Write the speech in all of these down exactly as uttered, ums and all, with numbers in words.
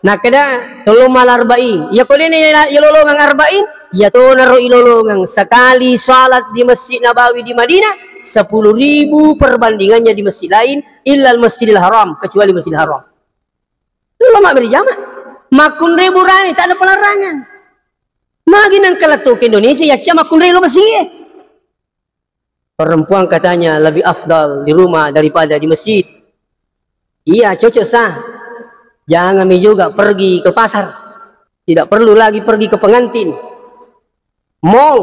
Nakkeda tolong mal arba'in. Iya ko dena iya, iya lolongang arba'in, iya tonaro ilolongang sekali salat di Masjid Nabawi di Madinah, sepuluh ribu perbandingannya di masjid lain, illa Masjidil Haram, kecuali Masjidil Haram. Itu ulama berjamaah. Makkunrai burane, tak ada pelarangan. Magi nang kelettu ke Indonesia, ya cuma makkunrai lo masjid. Perempuan katanya lebih afdal di rumah daripada di masjid. Iya, cocok sah. Jangan mi juga pergi ke pasar. Tidak perlu lagi pergi ke pengantin. Mall.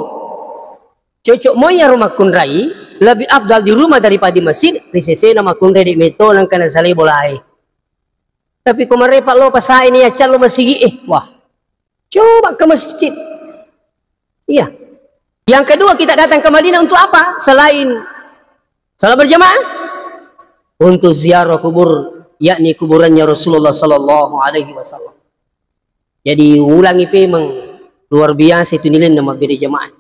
Cocok mo iya rumah kunrai, lebih afdal di rumah daripada di masjid, risesena makkunrai di meto nang kana salai bolae. Tapi ko marepa lo pasai ni acallo masigi, eh, wah. Coba ke masjid. Iya. Yang kedua, kita datang ke Madinah untuk apa? Selain salat berjamaah, untuk ziarah kubur, yakni kuburannya Rasulullah sallallahu alaihi wasallam. Jadi ulangi pemeng, luar biasa itu nilainya mabbere jamaah.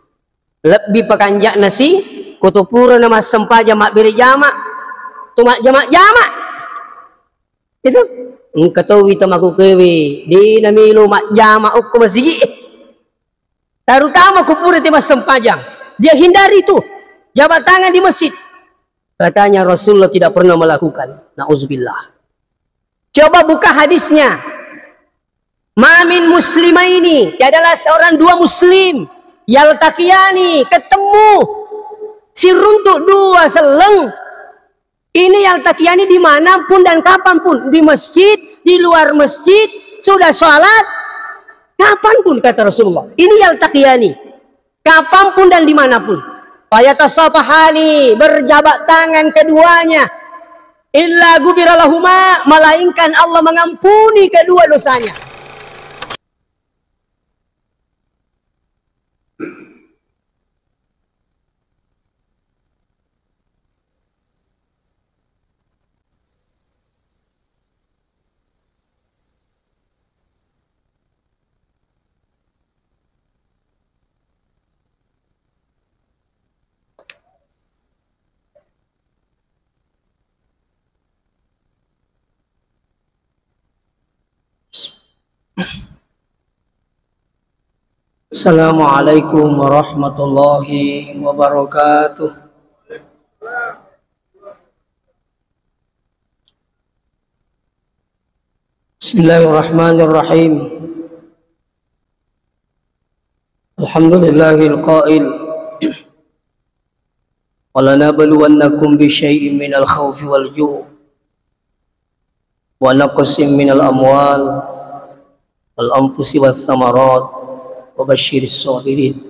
Lebbi pakanja'na si, koto purana massempajang mabbere jama, tu majjama-jama. Itu engka tauwi tamakukewe, de namelo majjama okko masigi. Terutama ko pura te massempajang. Dia hindari itu. Jabat tangan di masjid. Katanya Rasulullah tidak pernah melakukan. Nauzubillah. Coba buka hadisnya. Ma min muslimaini, tiadalah seorang dua muslim, yaltaqiyani, ketemu, siruntuk dua selleng, ini yaltaqiyani dimanapun dan kapanpun, di masjid, di luar masjid, sudah sholat, kapanpun, kata Rasulullah. Ini yaltaqiyani, kapanpun dan dimanapun. Fayatasafahani, berjabat tangan keduanya. Illa gubira lahuma, melainkan Allah mengampuni kedua dosanya. Assalamualaikum warahmatullahi wabarakatuh. Bismillahirrahmanirrahim. Alhamdulillahil qail, "Walanabluwannakum bisyai'in minal khaufi wal ju', wa naqsin minal amwal wal anfusi was samarat, wa basyiris sabirin."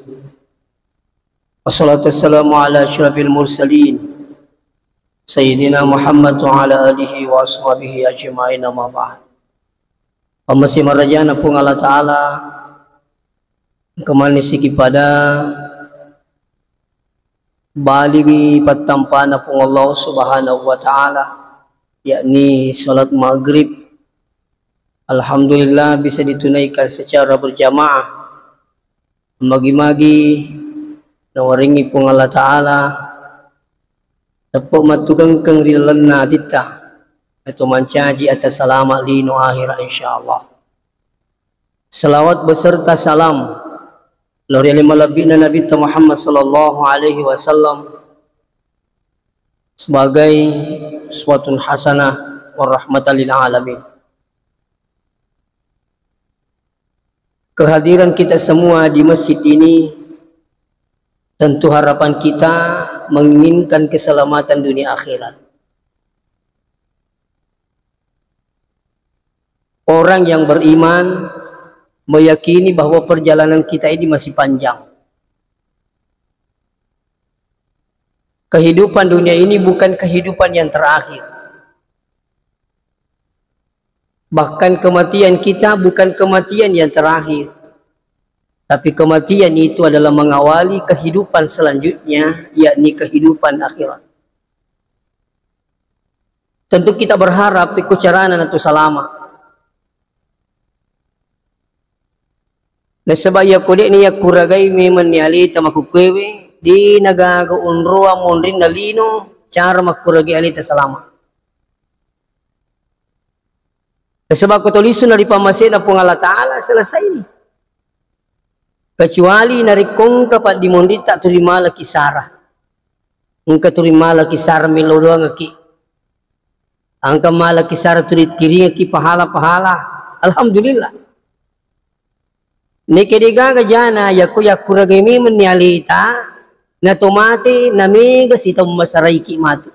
Wassalatu wassalamu ala asyrafil mursalin, Sayyidina Muhammad wa ala alihi wa ashabihi ajma'in, amma ba'd. Pammase marajana Puang Allah Ta'ala, engka manni siki pada baliwi pattampana Puang Allah Subhanahu wa Ta'ala, yakni salat maghrib. Alhamdulillah, bisa ditunaikan secara berjamaah. Magi-magi nawaringi Puang Allah Ta'ala, teppo mattugengkeng ri lalenna atitta, atau mancaji atta salama lino akhirat, insyaallah. Salawat beserta salam lao ri ale malebbi'na Nabitta Muhammad sallallahu alaihi wasallam sebagai uswatun hasanah wa rahmatan lil alamin. Kehadiran kita semua di masjid ini tentu harapan kita menginginkan keselamatan dunia akhirat. Orang yang beriman meyakini bahwa perjalanan kita ini masih panjang. Kehidupan dunia ini bukan kehidupan yang terakhir. Bahkan kematian kita bukan kematian yang terakhir. Tapi kematian itu adalah mengawali kehidupan selanjutnya, yakni kehidupan akhirat. Tentu kita berharap pekko carana natu salama. Nasaba iyako de'ni yakkuragai memenni aleta makukkuewe, de nagaga onroang monrinna lino cara makkuragai aleta salama. Nasaba ko to lisu na ri pammasena Puang Allah Ta'ala, selesai ni. Kecuali narekko engka paddimonritta turi mala kisara. Engka turi mala kisara melo doangki. Engka mala kisara turi kiringki pahala-pahala. Alhamdulillah. Neke degaga jana, yakko yakkuragai memenni aleta, nato mate, namega sitau masaraiki matu.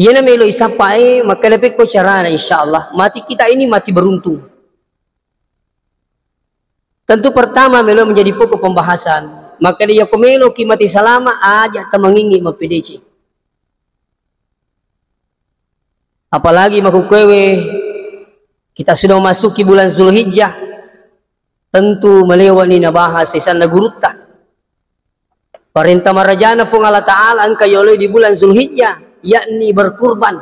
Iyana melo isappae, makkeda pekko carana, insyaallah. Mati kita ini mati beruntung. Tentu pertama melo menjadi pokok pembahasan. Makkeda yakko meloki mati salama, aja tamangingi mappedece. Apalagi makukkuewe kita sudah memasuki bulan Zulhijjah, tentu malewa ni nabahas sesanna gurutta. Parenta marajana Puang Allah Ta'ala engka yoloi di bulan Zulhijjah, yakni berkurban.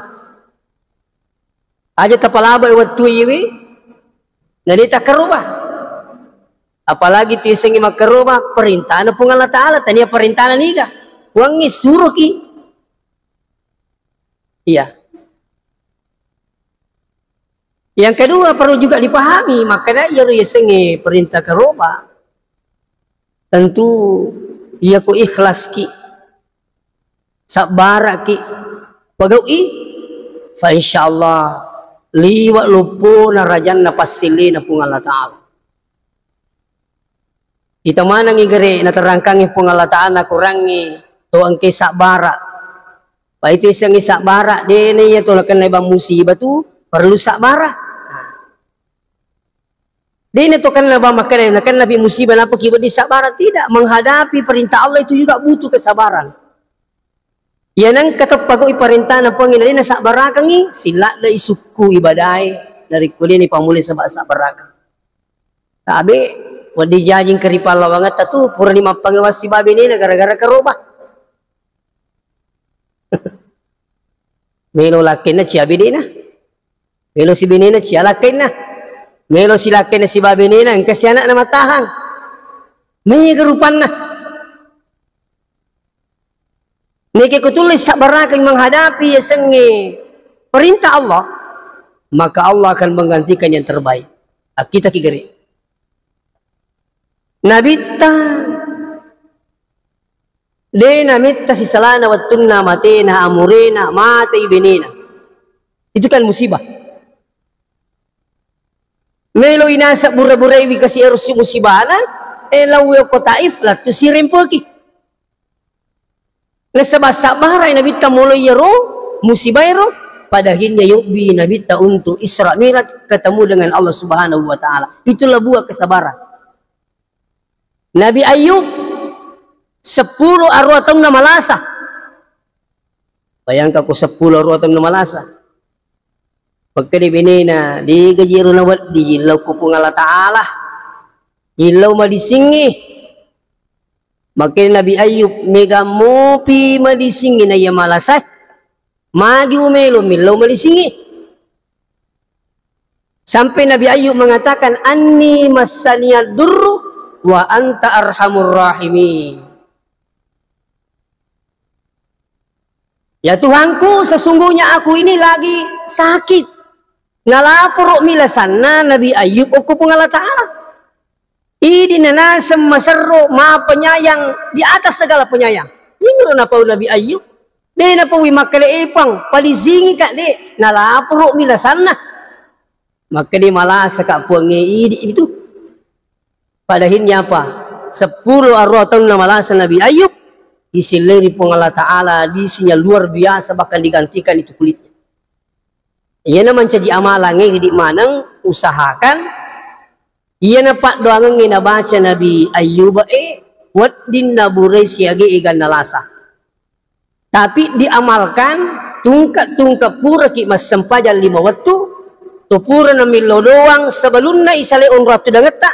Aja tapalabai wettu iwi, na de takkaroba. Apalagi tu yasengnge makkaroba, perintahna Puang Allah Ta'ala, tania perintahna niga. Puangnge suroki. Iya. Yang kedua, perlu juga dipahami, makkeda iyaro yasengnge perintah karoba, tentu iyako ikhlaski, sabbaraki pagau'i, fa insyaallah liwa loppona rajanna passellena Puang Allah Ta'ala. Ita manengngi gare naterangkangngi Puang Allah Ta'ala, nakurangngi to engke sabbara. Paitu yasengnge sabbara, de na iya to nakenna bang musibah tu perlu sabbara. De na to kenna bang makkeda nakennapi musibah napaki wedding sabbara, tidak. Menghadapi perintah Allah itu juga butuh kesabaran. Iya nengka teppa goi parentana Puangnge, na de nasabbarakengngi, silladdai sukku ibadae, narekko de nipammulai saba-, sabbarakeng. Tabe, wedding jaji engka ri pallawangetta tu, purani mappangewang sibawa benena gara-gara karoba. Melo lakkenna cia benena. Melo si benena cia lakkenna. Melo si lakkenna sibawa benena, engka si anakna matahang. Mega rupanna. Neke ko tulle sabbarakeng menghadapi yasengnge perintah Allah, maka Allah akan menggantikan yang terbaik. Akkitaki gare. Nabitta de nametta sisalana wettunna matena amurena, matei benena. Itu kan musibah. Melo inasa bura-buraiwi kasi ero si musibana, e, lauwe ko Taif, lattu sirempeki. Nasaba sabbarai Nabitta molo iyaro musibaero, pada akhirnya yobbi Nabitta untuk Isra Mi'raj, ketemu dengan Allah Subhanahu wa Ta'ala. Itulah buah kesabaran. Nabi Ayub, seppulo aruwa taunna malasa. Bayangkan ko seppulo aruwa taunna malasa. Makkeda benena, de gaji ero nawedding illau ko Puang Allah Ta'ala. Illau madisingngi. Makkeda Nabi Ayub, mega mopi madisingngi na iya malasa. Magi umelo millau madisingngi. Sampai Nabi Ayub mengatakan, "Anni massaniyad durru wa anta arhamur rahimin." Ya Tuhanku, sesungguhnya aku ini lagi sakit. Nalaporo'mi lasanna Nabi Ayub okko Puang Allah Ta'ala. Idi nanaseng maserro, maha penyayang di atas segala penyayang. Iniro napau Nabi Ayub. De napaui makkele epang, padisingi ka de, nalaporo'mi lasanna. Makkede malasa ka Puangnge idi itu. Pada akhirnya apa? Seppulo aruwa taunna malasa Nabi Ayub, isilleri Puang Allah Ta'ala disinya luar biasa, bahkan digantikan itu kulitnya. Iyana mancaji amalangnge idi maneng, usahakan iyana paddoangengnge nabaca Nabi Ayyuba e, wedding naburai siaga eganna lasa. Tapi diamalkan, tungke-tungke puraki massempajang lima wettu, to pura namillau doang sebelumna isalai onrong tudangetta,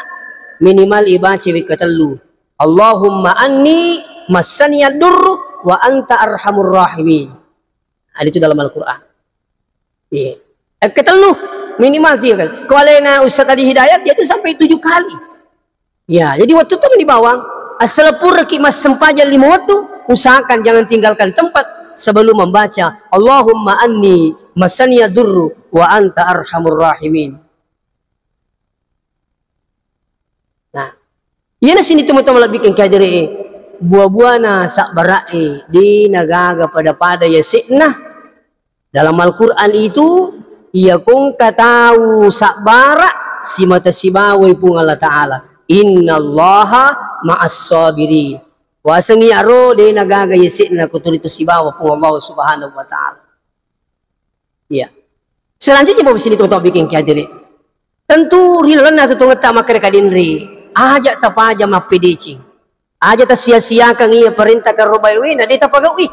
minimal ibaca wekka tellu. Allahumma anni massaniya durru wa anta arhamur rahimin. Ada itu dalam Al-Quran. Iya. Eh, ketellu, minimal tiga kali. Ko alena Ustaz tadi Hidayat, dia itu sampai tujuh kali. Ya, jadi waktu itu di bawah, asal puraki massempajang lima waktu, usahakan jangan tinggalkan tempat sebelum membaca, "Allahumma anni massani yadurru wa anta arhamur rahimin. Nah, iyana sini tomatoa malebbi'e engka hadere, buah-buahna sabbara'e, de nagaga pada-pada yase'na. Dalam Al-Quran itu, iya kongka tau sabbara simata sibawai Puang Allah Ta'ala. Innallaha ma'as sabirin. Wasengngi aro de nagaga yase'na ko tuli tu sibawa Puang Allah Subhanahu wa Ta'ala. Iya. Selanjutnya, Bapak sini tomatoa malebbi'e engka hadere. Tentu ri lalenna tu tongetta makkeda kadinri, aja tapaja mappedeceng. Aja tasia-siakan iya parenta karobaewe na de tapagaui.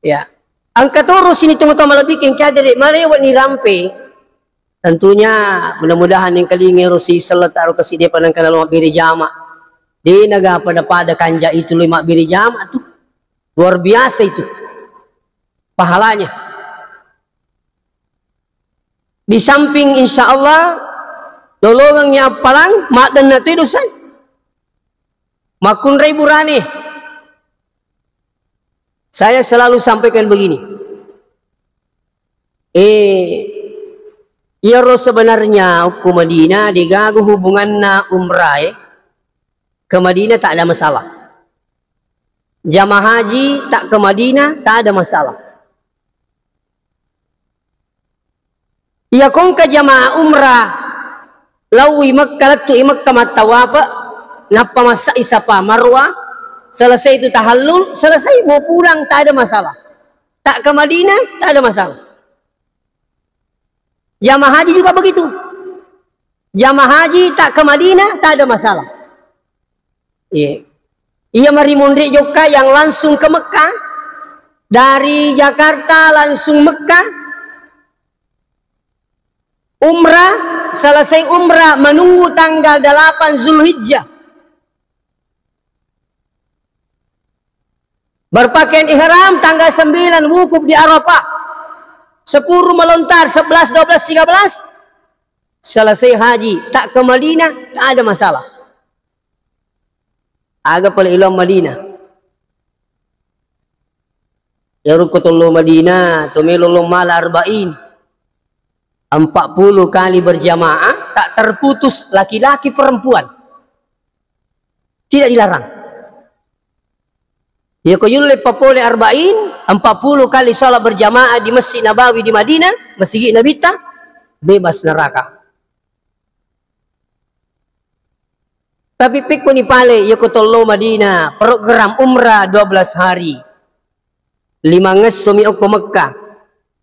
Ya. Engka toro sini tomatoa malebbi'e engka hadere, malewa ni rampe. Tentunya mudah-mudahan engkalinga ro siselleta ro kasi depa nengka nalo mabbere jama. De naga pada-pada kanja itu lo mabbere jama tu. Luar biasa itu pahalanya. Di samping insya Allah lolongengngi appalang, maddenna tu dosai. Makkunrai burane. Saya selalu sampaikan begini. Eh, iyaro sebenarnya okko Madinah degaga hubunganna umrah, eh, ke Madinah tak ada masalah. Jamaah haji tak ke Madinah tak ada masalah. Iya kongka jamaah umrah, laui Mekka, lettu'i Mekka mattawape, nappa massai Safa Marwa, selesai itu tahallul, selesai mau pulang, tak ada masalah. Tak ke Madinah, tak ada masalah. Jamaah haji juga begitu. Jamaah haji tak ke Madinah, tak ada masalah. Iya. Iya marimunri jokka yang langsung ke Mekah, dari Jakarta langsung Mekah, umrah, selesai umrah menunggu tanggal delapan Zulhijjah. Berpakaian ihram tanggal sembilan wukuf di Arafah. Sepuluh melontar, sebelas, dua belas, tiga belas. Selesai haji, tak ke Madinah, tak ada masalah. Aga pale iloang Madinah. Iyaro ko tollo Madinah, to melo lo mala arba'in. Empat puluh kali berjamaah, tak terputus laki-laki perempuan. Tidak dilarang. Iya ko yulle papole arba'in, empat puluh kali salat berjamaah di Masjid Nabawi di Madinah, masigi Nabitta, bebas neraka. Tapi pekkoni pale, iya ko tollo Madinah, program umrah dua belas hari. Limangessomi okko Mekka.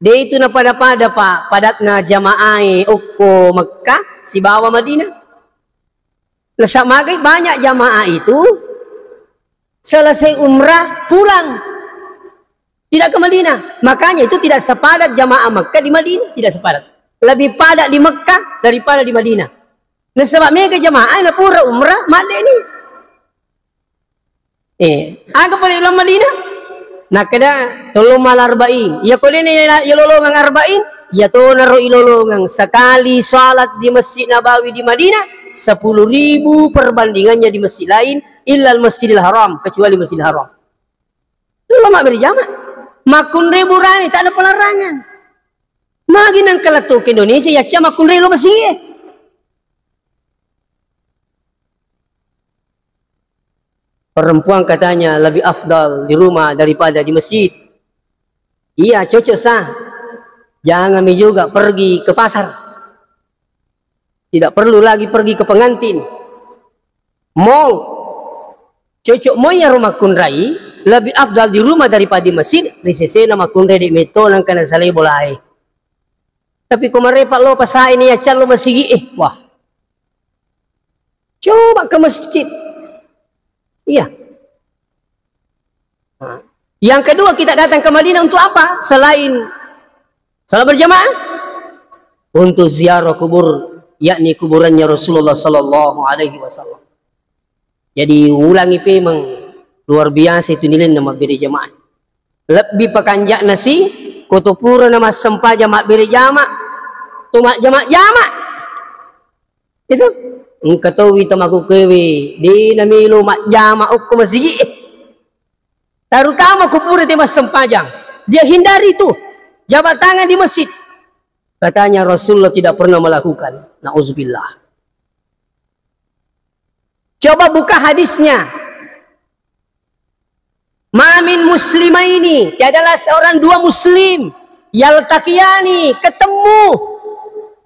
De itu napada-pada, Pak, padatna jamaae okko Mekka sibawa Madinah. Nasaba magai banyak jamaah itu selesai umrah pulang. Tidak ke Madinah. Makanya itu tidak sepadat jamaah Mekah di Madinah, tidak sepadat. Lebih padat di Mekah daripada di Madinah. Nasaba mega jamaah na pura umrah, madde ni. Eh, aga pale lo Madinah? Nakkeda tollo mala arba'in. Iya ko dene iya lolongang arba'in, iya tonaro ilolongang sekali salat di Masjid Nabawi di Madinah, sepuluh ribu perbandingannya di masjid lain, illa Masjidil Haram, kecuali Masjidil Haram. Itu lo mabbere jama. Makkunrai burane, tak ada pelarangan. Magi nengka lettu ke Indonesia, yacca makkunrai lo masigi. Perempuan katanya lebih afdal di rumah daripada di masjid. Iya, cocok sah. Jangan mi juga pergi ke pasar. Tidak perlu lagi pergi ke pengantin. Mall. Cocok moi iyaro makkunrai, lebih afdal di rumah daripada di masjid, ri sesena makkunrai de metto nengka nasalai bolae. Tapi ko marepa lo pasaini yacca lo masigi, eh, wah. Coba ke masjid. Iya. Nah, yang kedua, kita datang ke Madinah untuk apa? Selain salat berjamaah, untuk ziarah kubur, yakni kuburannya Rasulullah sallallahu alaihi wasallam. Jadi ulangi pemeng, luar biasa itu nilaina mabbere jamaah. Lebbi pakanja'na si, ko to purana massempajang mabbere jama, to majjama-jama. Itu. Engka towi to makkukkuewe, de namelo majjama okko masigi e. Terutama ko pura te massempajang. Dia hindari itu. Jabat tangan di masjid. Katanya Rasulullah tidak pernah melakukan. Nauzubillah. Coba buka hadisnya. Ma min muslimaini, tiadalah seorang dua muslim, yaltaqiyani, ketemu,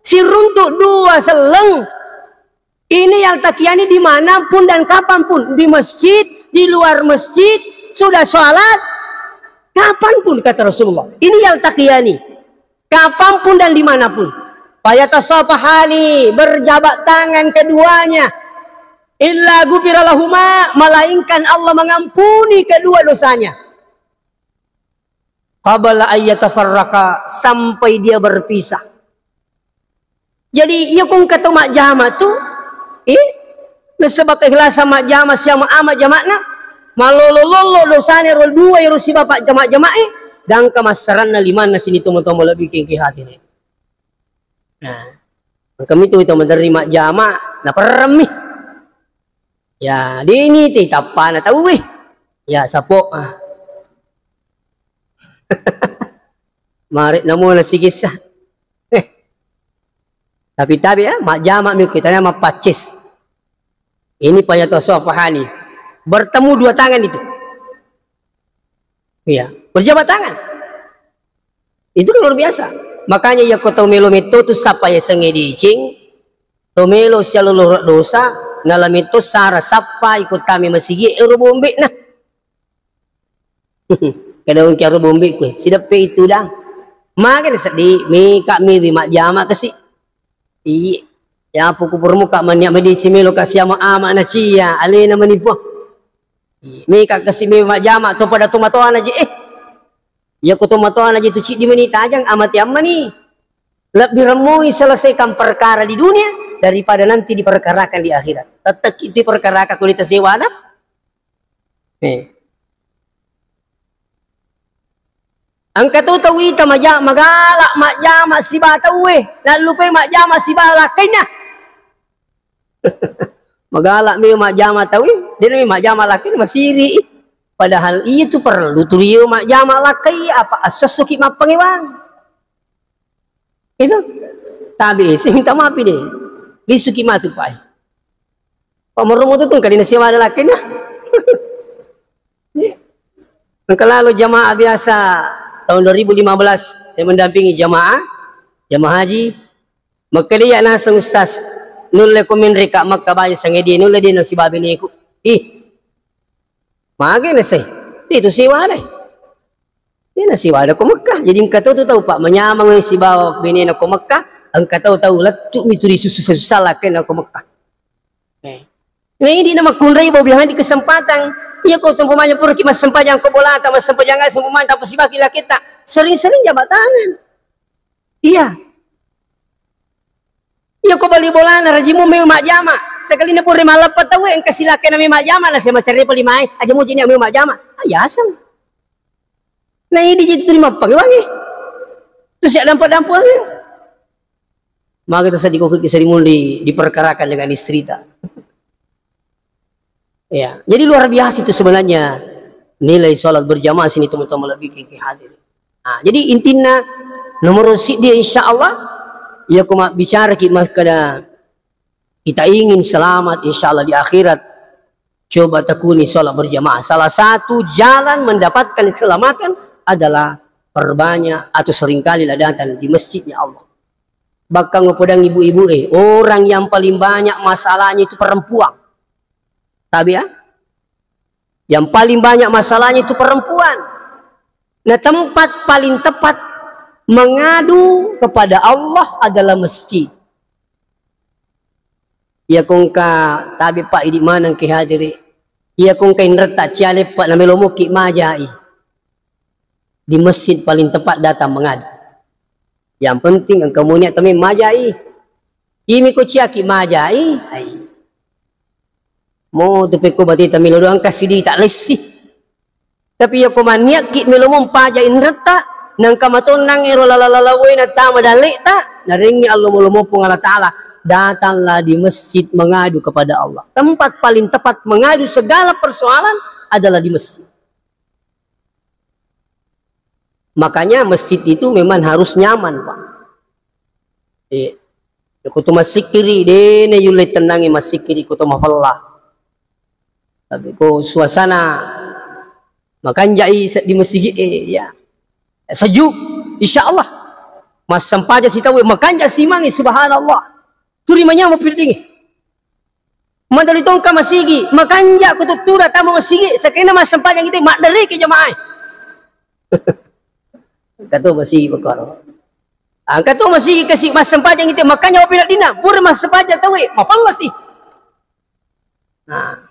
siruntuk dua selleng. Ini yaltaqiyani dimanapun dan kapanpun, di masjid, di luar masjid, sudah sholat, kapanpun, kata Rasulullah. Ini yaltaqiyani. Kapanpun dan dimanapun. Fayatasafahani, berjabat tangan keduanya. Illa ghufira lahuma, melainkan Allah mengampuni kedua dosanya. Qabla ayyatafarraqa, sampai dia berpisah. Jadi, iya ko engka tau majjama tu, eh, nasaba keikhlasan majjama siama ama jama'na, malolo-lolo dosana ro dua ero sibawa jama-jamae, gangka massaranna limanna sini tomo-tomo lebbi kengke hati ni. Nah, engka mitu to maderri majjama, naperremmi. Ya, dini ti tappana tauwe. Ya, sapo, ah. Mare namo nasigissa. Eh. Tapi-tapi ya, majjama mi kita nama pacis. Ini fayatasafahani. Bertemu dua tangan itu. Iya, berjabat tangan. Itu kan luar biasa. Makanya iya ko tau melo metto tu sappa yasengnge deceng, to melo sialolo dosa, nala metto sara sappa iko tame masigi ero bombe na. Kada ungki aro bombe kue, sideppe itu dang. Maga seddi, meka mewi majjama kasi. Iya, ya puku permuka mania medeceng melo kasi ama ama na cia, alena manipu. Meka kasi mewi majjama, to pada tomatoana je, eh. Iya ko tomatoana je tu ciddi meni tajang, amati ammani. Lebbi remmoi selesaikan perkara di dunia daripada nanti diperkarakan di akhirat. Tettekki tu perkara ko ditasewana. Eh. Engka tu tau ita maja-, magala majjama siba tauwe, nallupai majjama siba lakkainna. Magala mi majjama tauwe, dena mi majjama lakkainna masiri. Padahal iya tu perlu tu rio majjama lakkai, apa assessoki mappangewang. Itu. Tabe ese minta maaf deh. Lisuki matu pai. Pamerromo tu tungkali nasiwa ada lakkainna. Iya. Engka lalo jamaah biasa tahun dua ribu lima belas saya mendampingi jamaah, jamaah haji. Makkeda iya naseng ustaz, nulle ko menre ka Makkah baja sangedi nulle de nasibawa beneku. Ih. Mage nasai. Itu siwa deh. Iya nasiwada ko Mekkah. Jadi engka tau tu tau, Pak, manyameng sibawa benena ko Mekkah, engka tau tau lettu mi tu disusu-susu lakkainna ko Mekkah. Eh. Nah, ini na makkunrai bau bilang di kesempatan. Iya ko sempamanya pura ki massempajang ko bolata, massempajang sempamanya tappa sibaki lakkaita. Sering-sering jabat tangan. Iya. Iya ko bali bolana rajimu mewi majjama. Sekalinna pura malleppa tauwe engka silakkainna mewi majjama na sema cerre pali mae. Aja muji ni mewi majjama. Ah, yaseng. Na idi je tu rimappakewangi. Tu siaddampa-dampuangi. Maka tu sadiko ki sarimun di, diperkarakan dengan istrita. Ya, jadi luar biasa itu sebenarnya nilai sholat berjamaah sini teman-teman lebih ki hadir. Nah, jadi intinya nomor siddi insya Allah ya ko mabbicara ki makkeda kita ingin selamat insya Allah di akhirat. Coba tekuni sholat berjamaah. Salah satu jalan mendapatkan keselamatan adalah perbanyak atau seringkalilah datang di masjidnya Allah. Bahkan ngopodang ibu-ibu eh, orang yang paling banyak masalahnya itu perempuan. Tabe ya? Yang paling banyak masalahnya itu perempuan. Nah, tempat paling tepat mengadu kepada Allah adalah masjid. Iya ko engka tabe Pak idi maneng ki hadiri. Iya ko engka inretta cialeppa na melo muki majai. Di masjid paling tepat datang mengadu. Yang penting engka munia tame majai. Imi ko ciaki majai. Ai. Mo tu pekko bateta melo doang kasi di tak lessi. Tapi iya ko maniakki melo mo mpaja inretta, nangka matonnang ero lala-lala wena tama dalle'ta, narengngi allomo-lomo Puang Allah Ta'ala, datanglah di masjid mengadu kepada Allah. Tempat paling tepat mengadu segala persoalan adalah di masjid. Makanya masjid itu memang harus nyaman, Pak. Iya. Ko to massikkiri, de' na yulle tennangi massikkiri ko to mapella. Tapi ko suasana makanjai di masigi, eh, ya. Sejuk, insya Allah. Massempajang sitawe, makanjai simangi, subhanallah. Turi manyameng piddingi. Madali tongka masigi, makanja ko tuttura tama masigi, sakena massempajang itu maddereki jamaah. Engka to masigi perkara. Engka to masigi kasi massempajang itu, makanja mapiladdina, pura massempajang tawe, mapellasi. Nah,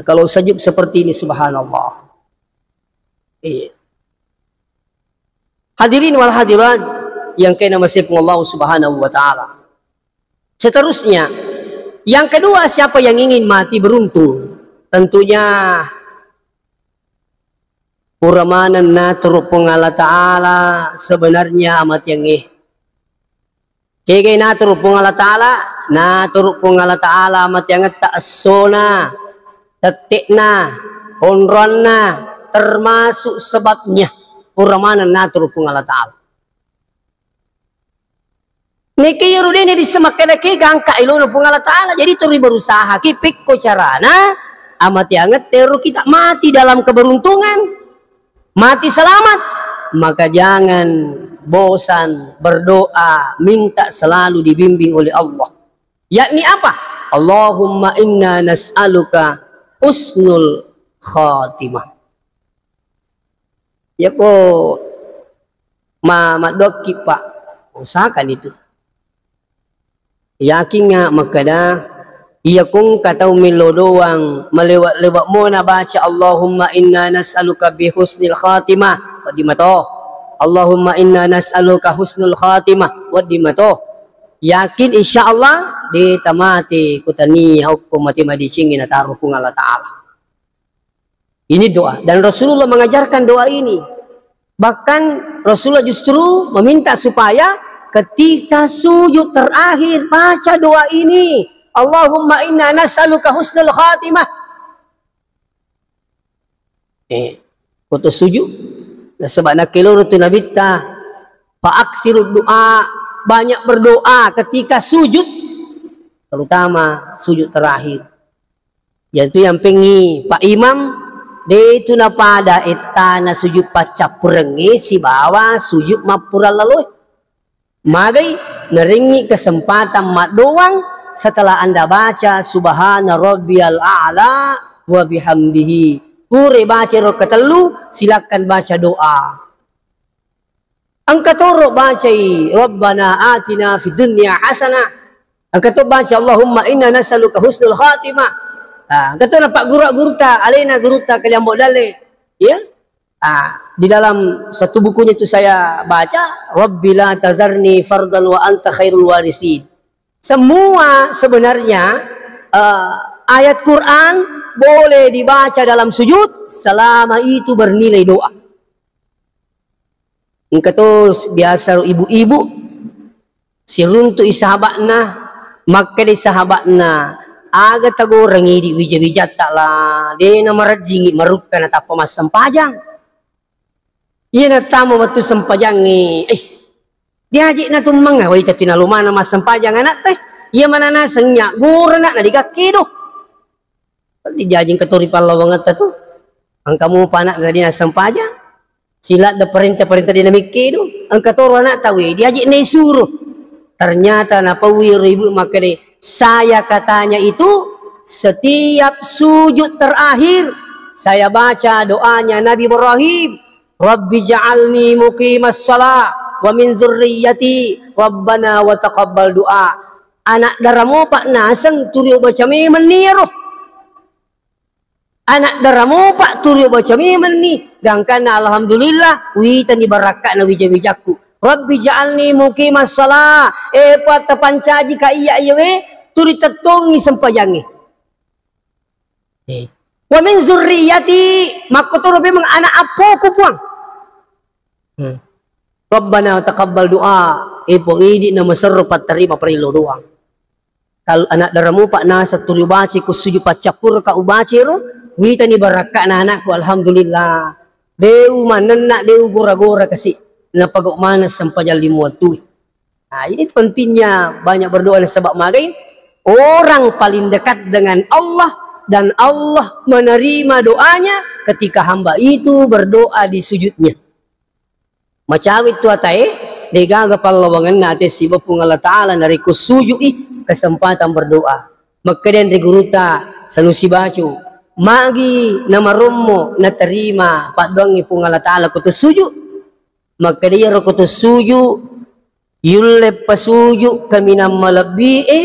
kalau sejuk seperti ini, subhanallah. Iya. Hadirin wal hadirat yang kena masih Allah Subhanahu wa Ta'ala. Seterusnya, yang kedua, siapa yang ingin mati beruntung? Tentunya pura maneng naturu Puang Allah Ta'ala sebenarnya amatiangnge. Kegai naturu Puang Allah Ta'ala, naturu Puang Allah Ta'ala amatiangetta essona, tette'na, onroanna, termasuk sebabnya pura maneng naturu Puang Allah Ta'ala. Neke iyaro dene disse makkeda ke gangka elona Puang Allah Ta'ala, jadi turi berusaha ki pekko carana amatiangetta ero kita mati dalam keberuntungan, mati selamat, maka jangan bosan berdoa, minta selalu dibimbing oleh Allah. Yakni apa? Allahumma inna nas'aluka husnul khatimah. Yako ma-, maddoakki, Pak, usahakan itu. Yakinga makkeda, iya kungka tau millo doang malewa-lewa mona baca Allahumma inna nas'aluka bi husnil khatimah, wedding mato. Allahumma inna nas'aluka husnul khatimah, wedding mato. Yakin, insya Allah, de tamate kutania okko mate madecengnge nataro Puang Allah Ta'ala. Ini doa. Dan Rasulullah mengajarkan doa ini. Bahkan Rasulullah justru meminta supaya ketika sujud terakhir, baca doa ini. Allahumma inna nas'aluka husnul khatimah. Eh, foto sujud. Nasaba nakkeloro tu Nabitta, fa aksiru doa, banyak berdoa ketika sujud, terutama sujud terakhir. Yaitu yang pengi Pak Imam, de tu napada ettana sujud paccappurengnge sibawa sujud mappurallaloe. Magai narengngi kesempatan maddoang setelah Anda baca subhana rabbiyal a'la wa bihamdihi. Pure baca ro ketellu, silakan baca doa. Engka toro bacai, "Rabbana atina fid dunya hasanah." Engka to baca, "Allahumma inna nas'aluka husnul khatimah." Ah, engka to napagguru-guruta, alena gurutta Kaliambo Dalle. Ya. Ah, di dalam satu bukunya itu saya baca, "Rabbi la tazarni fardan wa anta khairul warisin." Semua sebenarnya, eh, ayat Quran boleh dibaca dalam sujud selama itu bernilai doa. Engka to biasa ro ibu-ibu siruntu'i sahaba'na, makkedai sahaba'na, "Aga tagoreng idi wija-wijatta la, de namarejjingi marukka natappa massempajang." Iya nattama wettu sempajangnge, eh, diaji natummengnga, wai tatti nalomana massempajang anakta, iya mana naseng nya gurena na digakke do. Dijajing ketori pallawangetta tu. Engka mupa anak tadi nassempajang. Siladde parenta-parenta de namikke do. Engka toro anak tawe diaji naisuro. Ternyata napaui ro ibu makkeda, "Saya katanya itu setiap sujud terakhir saya baca doanya Nabi Ibrahim, Rabbi ja'alni muqimas shalah wa min dzurriyyati, Rabbana wa taqabbal du'a." Anak dara mopa naseng turi ubaca memenni iyaro. Anak dara mopa turi ubaca memenni, gangkanna alhamdulillah, witani barakka'na wija-wijakku. Rabbi ja'alni muqimas shalah, eh, Puatta pancaji ka iya iyawe, turi tettongi sempajangnge. Eh. Wa min dzurriyyati, makkotoro memang anak appoku, Puang. Hmm. Rabbana taqabbal du'a, eh, Puang idi na maserro pattarima parillo doang. Kal-, anak dara mupa naseng tuli ubaca ko sujud paccappureng ka ubaca ro, witani barakka'na anakku, alhamdulillah. Deu manenna, deu gora-gora kasi. Napagau maneng sempajang lima wattue. Nah, ini pentingnya banyak berdoa nasaba magai orang paling dekat dengan Allah dan Allah menerima doanya ketika hamba itu berdoa di sujudnya. Macawe tu atae, degaga pallawangenna ate siba Puang Allah Ta'ala narekko sujui kesempatan berdoa. Makkeda ri gurutta Sanusi Baco, magi namarommo naterima paddoangnge Puang Allah Ta'ala ko to suju? Makkeda iyaro ko to suju, yulle pasuju kaminang malebbi'e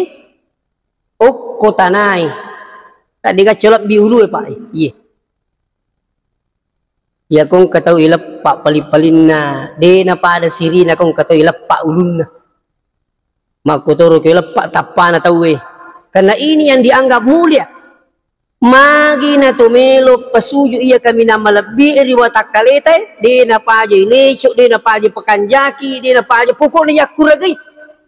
okko tanae. Tadde gacco lebbi ulue, Pak. Iye. Iya ko engka tau ileppa paling-palinna, de napada sirina ko engka tau ileppa ulunna. Makkotoro ko ileppa tappana tauwe. Karena ini yang dianggap mulia. Magi na to melo pasuju iya kaminang malebbi ri watakkaleta, de napaja ileco, de napaja pakanjaki, de napaja pokokna yakkuragai.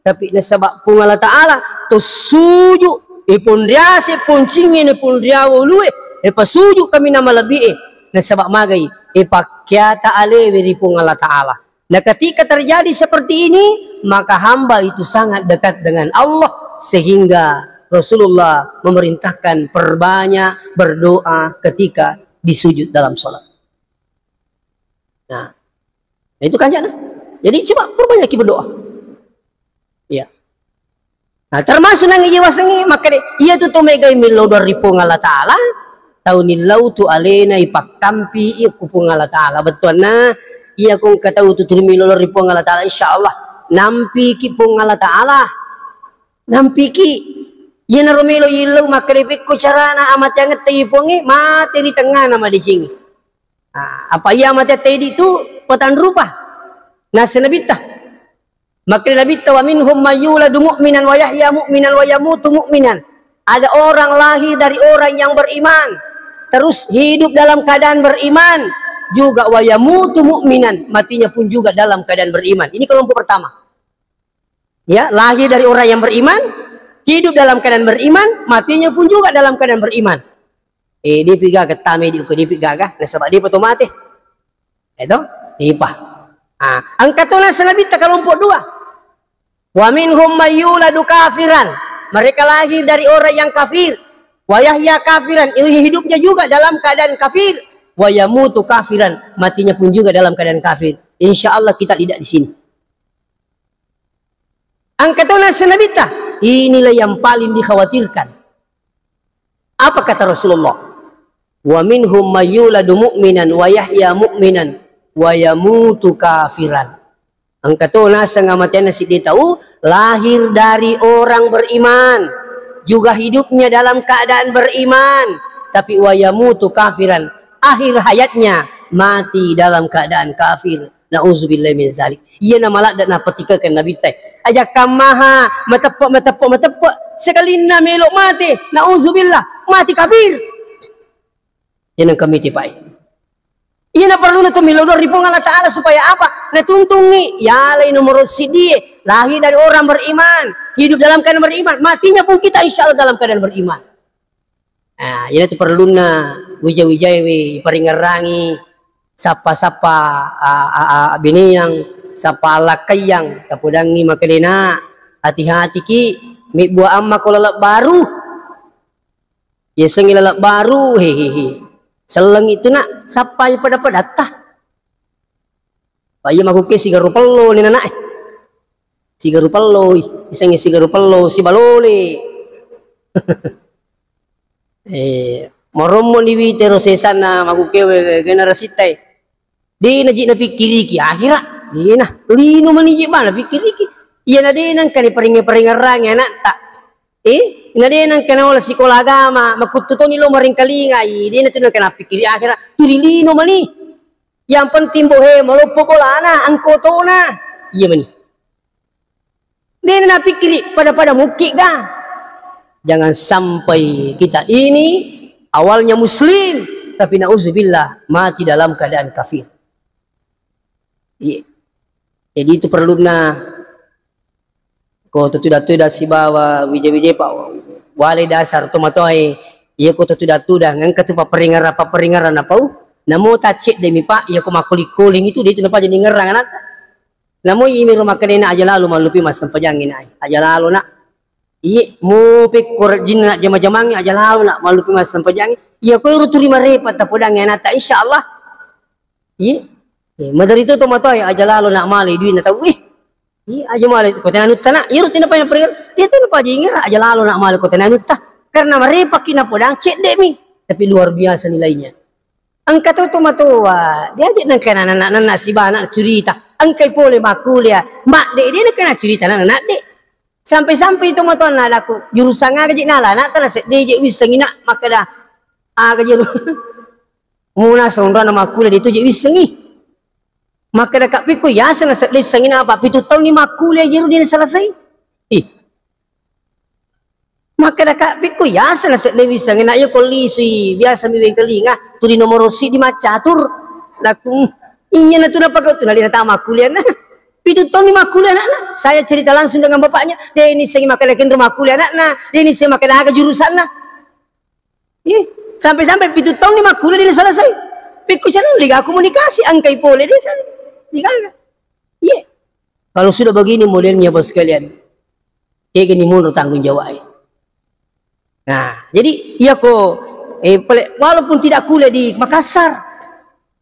Tapi nasaba Puang Allah Ta'ala to suju, e ponriase poncinge ne ponriawa ulue, e pasuju kaminang malebbi e. Nasaba magai, e pakkiata alewe ri Puang Allah Ta'ala. Nah, ketika terjadi seperti ini, maka hamba itu sangat dekat dengan Allah, sehingga Rasulullah memerintahkan perbanyak berdoa ketika di sujud dalam sholat. Nah, itu kan jana. Jadi coba perbanyak berdoa. Iya. Nah, termasuk nang iya wasengnge, makkeda, iya tu to megai millau doa ri Puang Allah Ta'ala, tau nillau tu alena ipakkampi iya ku Puang Allah Ta'ala. Bettuanna, iya ko engka tau tu tuli millau doa ri Puang Allah Ta'ala, insya Allah, nampiki Puang Allah Ta'ala. Nampiki. Iyanaro melo illau makkeda pekko carana amateangetta i Puangnge, mate ri tengngana madecengi. Ah, apa iya amateatta idi tu patanrupa. Nasa nabitta. Makkeda Nabitta, "Wa minhum may yuladu mu'minan wa yahya mu'minan wa yamutu mu'minan." Ada orang lahir dari orang yang beriman, terus hidup dalam keadaan beriman, juga wa yamutu mu'minan, matinya pun juga dalam keadaan beriman. Ini kelompok pertama. Ya, lahir dari orang yang beriman, hidup dalam keadaan beriman, matinya pun juga dalam keadaan beriman. Eh, depi gaga tame di ko depi gaga, nasaba depa to mate. Eto? Depa. Ah, engka to nasa Nabitta kelompok dua. "Wa minhum may yuladu kafiran." Mereka lahir dari orang yang kafir. "Wa yahya kafiran." Hidupnya juga dalam keadaan kafir. "Wa yamutu kafiran." Matinya pun juga dalam keadaan kafir. Insya Allah kita tidak di sini. Engka to nasa Nabitta, inilah yang paling dikhawatirkan. Apa kata Rasulullah? "Wa minhum may yuladu mu'minan wa yahya mu'minan wa yamutu kafiran." Engka to naseng amateanna siddi tau, lahir dari orang beriman, juga hidupnya dalam keadaan beriman, tapi wa yamutu kafiran, akhir hayatnya mati dalam keadaan kafir. Nauzubillah min zalik. Iyana maladde napatikekeng Nabitta. Ajakka maha mateppe, mateppe, mateppe. Sekalinna melo mate, nauzubillah, mati kafir. Iyana engka miti, Pak. Iyana perluna to melo doa ri Puang Allah Ta'ala supaya apa? Natuntungi, yalai nomor siddie, lahir dari orang beriman, hidup dalam keadaan beriman, matinya pun kita insya Allah dalam keadaan beriman. Ah, iyanatu perlunna wija-wijaewe iparingerrangi sappa-sappa, a, a, a, abineyang, sappa allakkaiyang, tapodangngi makkeda, "Hati-hatiki, mebbua amma ko laleng baru." Yasengnge laleng baru, hehehe. Sellengngi tu, Nak, sappai pada-padatta. Pa iya makukke sigaru pello ni nanae. Sigaru pello, ih, isengnge sigaru pello, sibalole. Eh, marommo ni witero sesanna makukkewe generasitta e. De naji napikkiriki akhira, de na. Lino mani je bana pikkiriki. Iya na de nangka ni paringe-, paringerrangi anatta. Eh, na de nangka naola sikola agama, makuttu toni lo maringkalingai, de na tu nangka napikkiri akhira, tuli lino mani. Yang penting bohe maloppo bolana, angkotona. Iya mani. Dena napikkiri pada-pada mukki ga. Jangan sampai kita ini awalnya muslim, tapi nauzubillah mati dalam keadaan kafir. Iya. Jadi itu perluna ko tuda-tuda sibawa wija-wija pa wale dasar tomatoae. Iya ko tuda-tuda ngengka tu papperingara-papperingara napau. Namo taccedde mi, Pak, iya ko makkuling-kuling itu de' tu napaja ningerrang anatta. Namo imi ro makkedena aja lalo mallupi massempajangngi nak. Aja lalo nak. Iye, mo pekko rejjinna nak jama-jamangngi aja lalo nak mallupi massempajangngi. Iya ko ero turi marepa tapodangngi anatta, insyaallah. Iye. Eh, madari to tomatoa aja lalo nak male duina tau. Ih, Iya, aja male ko tena anutta nak. Iyaro tena paja perkara. Iya tu napaja ingerrang aja lalo nak male ko tena anutta. Karena marepaki napodang cedde mi. Tapi luar biasa nilainya. Engka to tomatoa, dia aja nengka anak-anak sibana curita. Engkai pole makkuliah, madde dia nengka curita anak-anak de. Sampai-sampai tomatoanna daku, jurusan aga je nala, nak tala sedde je wissengi nak makkeda. Aga je lu. Muna sonrona makkuliah de tu je wissengi. Makkeda Kak Pikku, yaseng nasedding sangina apa? Pitu taunni makkuliah jero de naselesai. Ih. Makkeda Kak Pikku, yaseng nasedding wissengi nak iya ko lisui, biasa mi wengkalinga, tuli nomoro siddi maccatur. Nakku, iya na tu napaka tu nalina ta makkuliah na. Pitu taunni makkuliah anakna. Saya cerita langsung dengan bapaknya, de nissengi makkeda kenro makkuliah anakna, de nissengi makkeda aga jurusanna. Ih, sampai-sampai pitu taunni makkuliah de naselesai. Pikku cara liga komunikasi, engkai pole desa. Liga. Iya. Kalau sudah begini modelnya, Bos sekalian, tegani mundur tanggung jawab. Nah, jadi iya ko, eh, pale-, walaupun tidak kuliah di Makassar,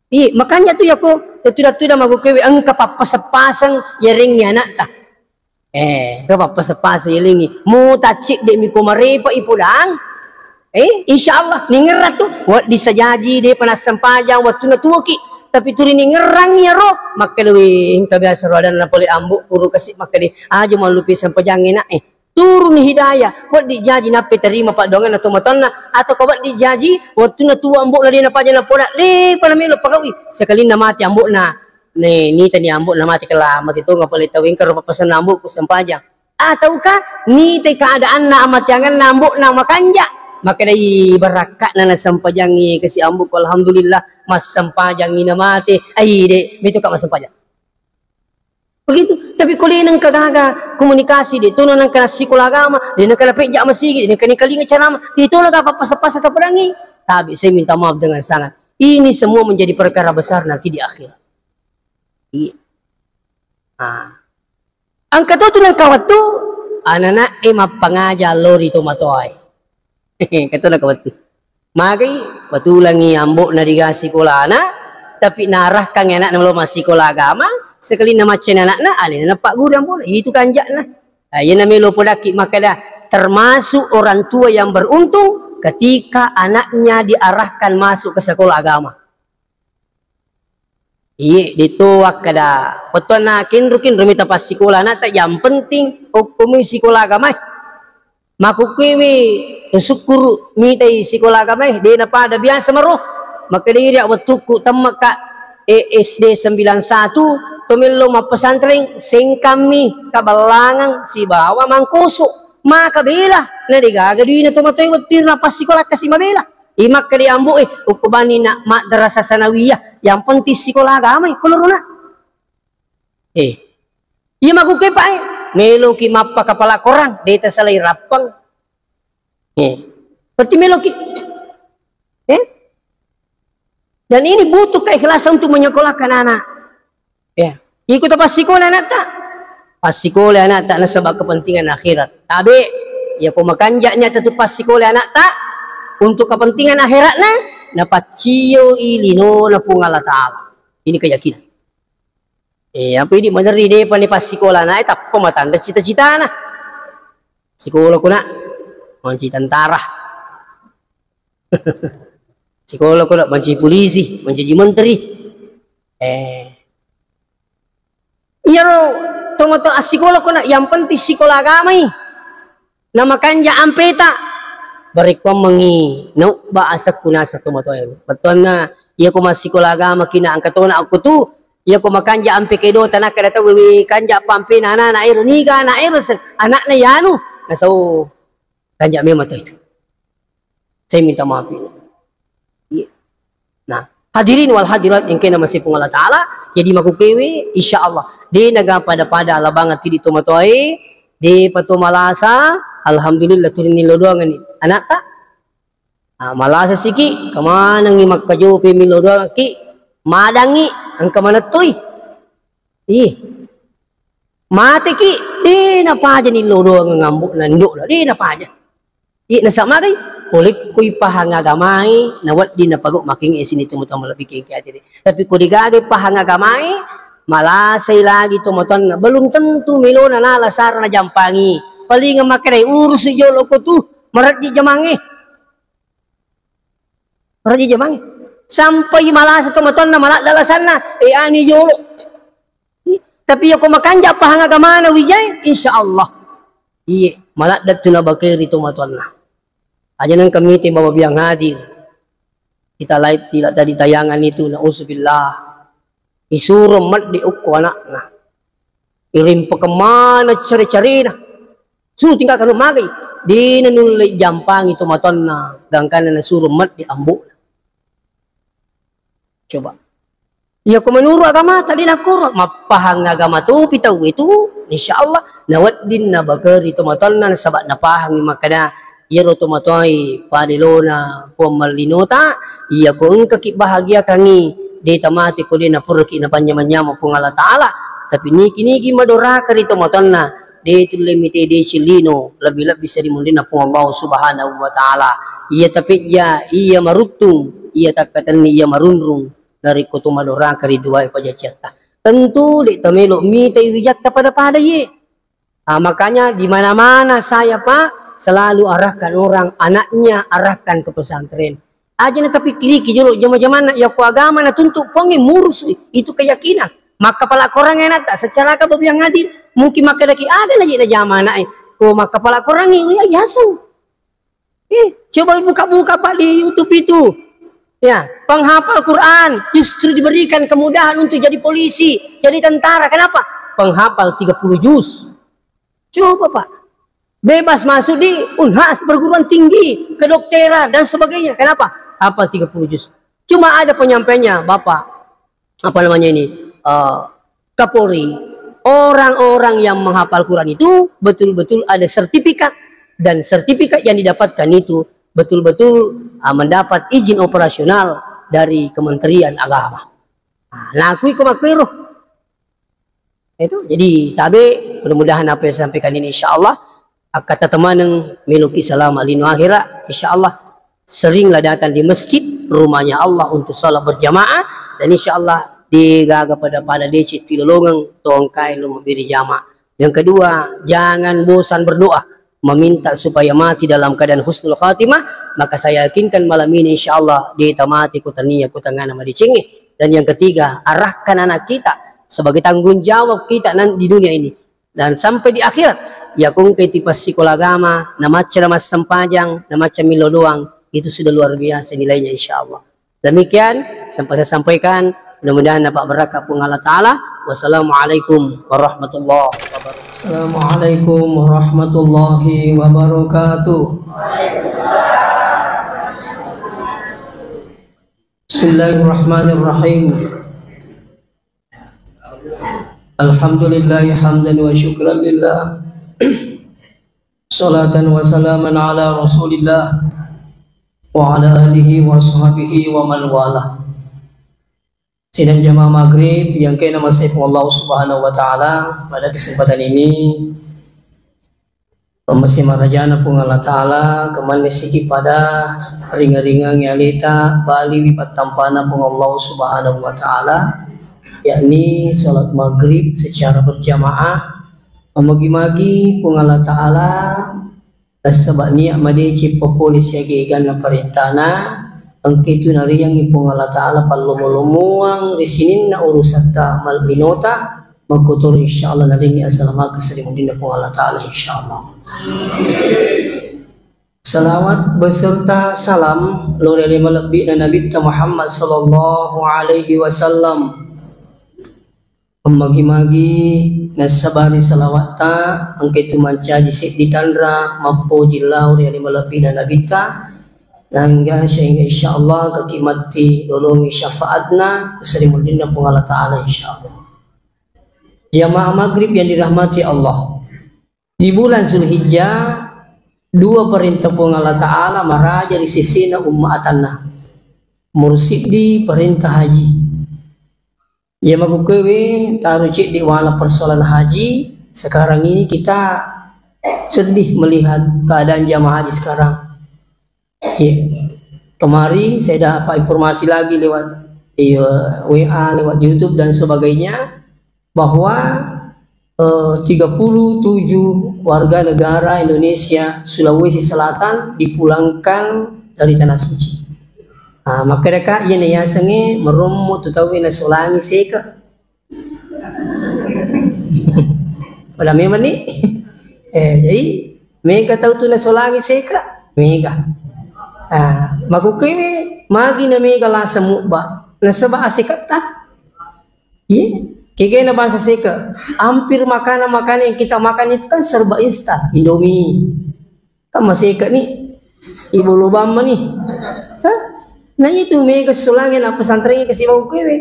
iya, makanya tu iya ko, tuda-tuda mago kewe engka pappaseng-paseng yarengngi anakta. Eh, engka pappaseng-paseng yalengngi. Mo taccedde mi ko marepa ipodang. Eh, insyaallah ningerrang tu. Wedding sajaji depa nassempajang wettunna tuoki. Tapi turi ningerrang iyaro, makkeda we engka biasa ro adanna pole ambo kuru kasi makkeda aja mallupi sempajangnge nak eh. Turuni hidayah, wedding jaji nappa terima paddoangenna tomatoanna atau ko wedding jaji wettunna tuo ambo'na de napaja napodang depa namelo pagaui sekalinna mate ambo'na. Ne, nitani ambo'na mate kela mate tonga pale tau engka ro pappasenna ambo'ku sempajang. Ataukah nitai keadaanna amateangenna ambo'na makanja? Makkedai barakka'na nasempajangngi kasi ambo'ku, alhamdulillah, massempajangngi namate. Ai, de, metoka massempajang. Begitu. Tapi ko de nengka gaga komunikasi, de tono nengka sikola agama, de nengka pejja masigi, de nengka nikalinga ceramah, de tono gaga pappasa-pasa tapodangngi. Tapi saya minta maaf dengan sangat. Ini semua menjadi perkara besar nanti di akhirat. Iya. Ah. Engka to tu nengka wettu, anana'e mappangaja lao ri tomatoae. Engka to nengka wettu. Magai, batulangi ambo'na diga sikolana, tapi naarahkangngi ana'na lao massikola agama, sekalinna maccani ana'na, alena napagguru ambo'na. Itu kanja'na. Ah, iyana melo podakki makkeda, termasuk orang tua yang beruntung ketika anaknya diarahkan masuk ke sekolah agama. Iye, de to wakkeda, bettuanna kinro-kinro mita passikola anakta, yang penting okkomi sikola agamae. Makkukkuewe to sukkuru mitai sikola agamae, de napada biasa maro. Makkedai ria wettukku temmaka, eh, S D sembilan satu, to mello mappesantreng, sengkammi Kaballangang sibawa Mangkoso. Maka bela, na de gaga duina tomatoe wettu na passikola kasi mabela. Imakkedai ambo'e, ukkubani na madrasah sanawiyah, yang penting sikola agamai, kolorona. Eh, iya makkukkuewe, Pak, eh. Meloki mappakapala korang, de tasalai rappeng. Eh, berarti meloki. Eh? Dan ini butuh keikhlasan untuk menyekolahkan anak. Ya. Iko tapassikola anakta. Passikola anakta nasaba kepentingan akhirat. Tabe, iya ko makanja'ni ata tu passikola anakta untuk kepentingan akhiratna, napacciyoi linona Puang Allah Ta'ala. Ini keyakinan. Eh, apa idi maderri depa ni passikola anakta, tappa matanre cita-citana. Sikola ko nak, mancaji tentara. Sikola ko nak, mancaji polisi, mancaji menteri. Eh. Iyaro tomatoa assikola ko nak, yang penting sikola agamai. Namakanja ampeta. Barekkuammengngi naubba asekku naseng tomatoaero. Bettuanna, iya ko massikola agamaki na engka tona okko tu, iya ko makanja ampe kedota nakkeda tau, "Wewe, kanja pa ampena anana ero, niga ana ero, se-, anakna yanu." Nasau, kanja memang to itu. Saya minta maaf ini. Iya. Nah, hadirin wal hadirat yang kena masih Puang Allah Ta'ala, jadi makkukkuewe, insya Allah, de naga pada-pada alabangeng tidi tomatoae, de pato malasa, alhamdulillah, turini lodoangan anakta. Ah, malasa siki, kemanengi makkajope millau doangki, madangi, engka manettui. Ih. Mateki, de napaja nillau doang ngambu na ndokna, de napaja. Ih, nasaba magai, polekkoi pahang agamai, nawedding napagau makengngi sini temu-temu lebbi kengke atiri. Tapi ko degaga pahang agamai, malasai lagi tomatoanna. Belum tentu melona nala sara najampangi. Paling makkedai, urusi jolo ko tu, marejji jamangnge. Raja jamang. Sampai malasa tomatoanna, maladda alasanna, eh, ani jolo. Tapi yako makanja pahang agamana wijai, insya Allah. Iye, maladda tu nabakeri tomatoanna. Aja nang kami te bawa biang hadir. Kita live tidak tadi tayangan itu, nauzubillah. Isuro meddi ukko anakna. Iring pakemmana care-carena. Su tinggal kanu magai. Dena nulle jampangi tomatoanna, gangkanna nasuro meddi ambo'na. Coba. Iya ko menurut agama tadi nakuro, mappahang agama topi tau itu, insya Allah, nawedding nabakeri tomatoanna nasaba napahangi makkeda, iyaro tomatoae pada lona Puang Mallinota, iya ko engkaki bahagiakangi, de tamate ko de napuraki napanyamang-nyamang Puang Allah Ta'ala, tapi niki-niki madoraka ri tomatoanna, de tulle mite deceng lino, lebbi-lebbi seri munrinna Puang Allah Subhanahu wa Ta'ala. Iya tapejja, iya maruttung, iya takkatenni, iya marunrung, narekko to madoraka ri duae pajajiatta. Tentu de tamelo mitai wijatta pada-pada ye. Ah, makanya di mana-mana saya, Pak, selalu arahkan orang, anaknya arahkan ke pesantren. Aja na tapikkiriki jolo jama-jamanna, iya ko agama natuntut Puangnge murusui, itu keyakinan. Makkapala korangnge anatta, secara ka babiang adil, mungkin makkedaki aga na je najama anaknya. Ko makkapala korangnge, iya yaseng. Eh, coba buka-buka, Pak, di YouTube itu. Ya, penghafal Quran justru diberikan kemudahan untuk jadi polisi, jadi tentara. Kenapa? Penghafal tiga puluh juz. Coba, Pak. Bebas masuk di Unhas, perguruan tinggi, kedokteran, dan sebagainya. Kenapa? Hafal tiga puluh juz. Cuma ada penyampainya, Bapak. Apa namanya ini, eh, Kapolri, orang-orang yang menghafal Quran itu betul-betul ada sertifikat, dan sertifikat yang didapatkan itu betul-betul, ah, mendapat izin operasional dari Kementerian Agama. Nah, nakui ko makkuero. Itu, jadi tabe, mudah-mudahan apa yang saya sampaikan ini, insya Allah, akkatatta maneng meloki salama lino akhira, insya Allah seringlah datang di masjid rumahnya Allah untuk salat berjamaah, dan insya Allah degaga pada-pada deceng tilolongeng tongkai lo mabbere jamaah. Yang kedua, jangan bosan berdoa, meminta supaya mati dalam keadaan husnul khatimah, maka saya yakinkan malam ini insya Allah de tamate ko tania ko tangana madecengnge. Dan yang ketiga, arahkan anak kita sebagai tanggung jawab kita nan-, di dunia ini. Dan sampai di akhirat, iya ko engka iti passikola agama, namacca namassempajang, namacca millau doang, itu sudah luar biasa nilainya, insya Allah. Demikian sempat saya sampaikan, mudah-mudahan dapat berkah Puang Allah Ta'ala. Wassalamualaikum warahmatullahi wabarakatuh. Assalamualaikum warahmatullahi wabarakatuh. Bismillahirrahmanirrahim. Alhamdulillahi hamdan wa syukran lillah. Salatan wa salaman ala Rasulillah wa ala alihi wa sahbihi wa man wala. Sidang jamaah maghrib yang kena masih Allah Subhanahu wa Ta'ala, pada kesempatan ini Pammasé marajana Puang Allah Ta'ala, kemanne siki pada ringa-ringangi aleta, baliwi pattampana Puang Allah Subhanahu wa Ta'ala, yakni salat maghrib secara berjamaah. Mamagi-magi Puang Allah Ta'ala, nasaba niat madeceng papole siaga eganna parentana, engka itu nariangngi Puang Allah Ta'ala pallomo-lomoang ri sininna urusatta mal-, linota, makkotoro insyaallah nadengngi asalamakeng ri munrinna Puang Allah Ta'ala insyaallah. Salawat beserta salam lao ri ale malebbi'na Nabitta Muhammad sallallahu alaihi wasallam. Magi-magi nassabari salawatta, engka itu mancaji seddi tanra mappoji lao ri ale malebbi'na Nabitta, nangga sehingga insyaallah engkaki matti lolongi syafaatna ri munrinna Puang Allah Ta'ala insyaallah. Jamaah maghrib yang dirahmati Allah. Di bulan Zulhijjah, Dua parenta Puang Allah Ta'ala maraja ri sesena umma atanna. Nomor siddi parenta haji. Iya makkukkuewe taro cedde wala persoalan haji. Sekarang ini kita sedih melihat keadaan jamaah haji sekarang. Iya. Kemarin saya dapat informasi lagi lewat, iya, W A, lewat YouTube dan sebagainya, bahwa, eh, tiga puluh tujuh warga negara Indonesia Sulawesi Selatan dipulangkan dari Tanah Suci. Ah, makkeda ka, iya na yasengnge marommo tu tauwe nasolangi seke. Pada memang ni. Eh, jadi mega tau tu nasolangi seke, mega. Ah, makkukkuewe magi na mega lasa mubba. Nasaba aseketta. Iya, kegena bangsa seke. Hampir makanan-makanan yang kita makan itu kan serba instan. Indomie. Kan maseke ni. Ibu lubang mani. Hah? Nah, itu mega solangi na pesantren ke si makkukkuewe.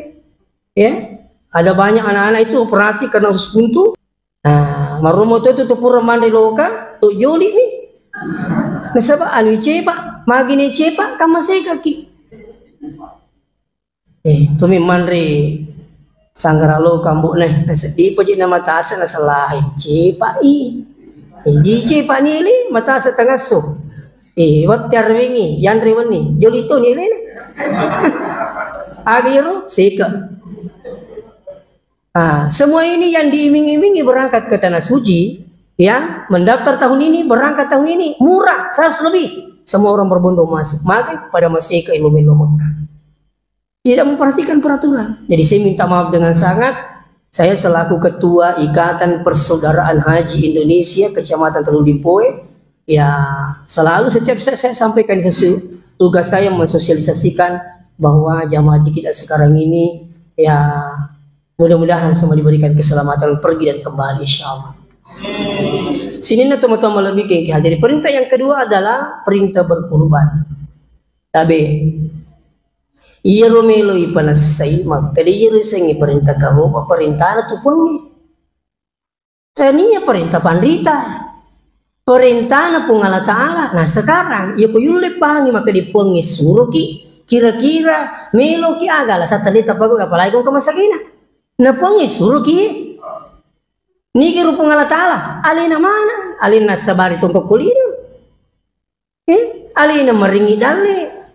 Ya, ada banyak anak-anak itu operasi karena usus buntu. Nah, marommo to tu, tu pura manre loka, tu joli ni. Nasaba anu cepa, magi ne cepa, kan masekaki. Eh, tumi manre sanggara loka mbok ne, naseddi paji na matasa nasalai, cepa i. Eh, di cepa ni li, matasa tangasso. Eh, watti arwengi, yanre wenni, joli to ni lele. Aga iyaro, seke. Ah, semua ini yang diiming-imingi berangkat ke Tanah Suci, yang mendaftar tahun ini, berangkat tahun ini, murah, seratus lebih. Semua orang berbondong masuk. Maka pada masih ke ilmu-ilmu Mekah. Tidak memperhatikan peraturan. Jadi saya minta maaf dengan sangat. Saya selaku Ketua Ikatan Persaudaraan Haji Indonesia Kecamatan Teluk Dimpoe, ya selalu setiap saya, saya sampaikan sesu-, tugas saya mensosialisasikan bahwa jamaah haji kita sekarang ini, ya mudah-mudahan semua diberikan keselamatan pergi dan kembali, insya Allah. Sininna tomatoa malebbi engka hadiri. Perintah yang kedua adalah perintah berkurban. Tabe. Iyaro melo ipanessai, makkeda iyaro sengi perintah karoba, perintahna tu Puangnge. Tania perintah panrita. Perintahna Puang Allah Ta'ala. Nah, sekarang, iya ko yulle pahangi makkeda Puangnge suroki, kira-kira meloki aga alasan tania tapagau, apalagi ko engka masagina. Na Puangnge suroki, nigi ro Puang Allah Ta'ala, alena mana? Alena sabari tongko kulino. Eh, alena maringi dalle.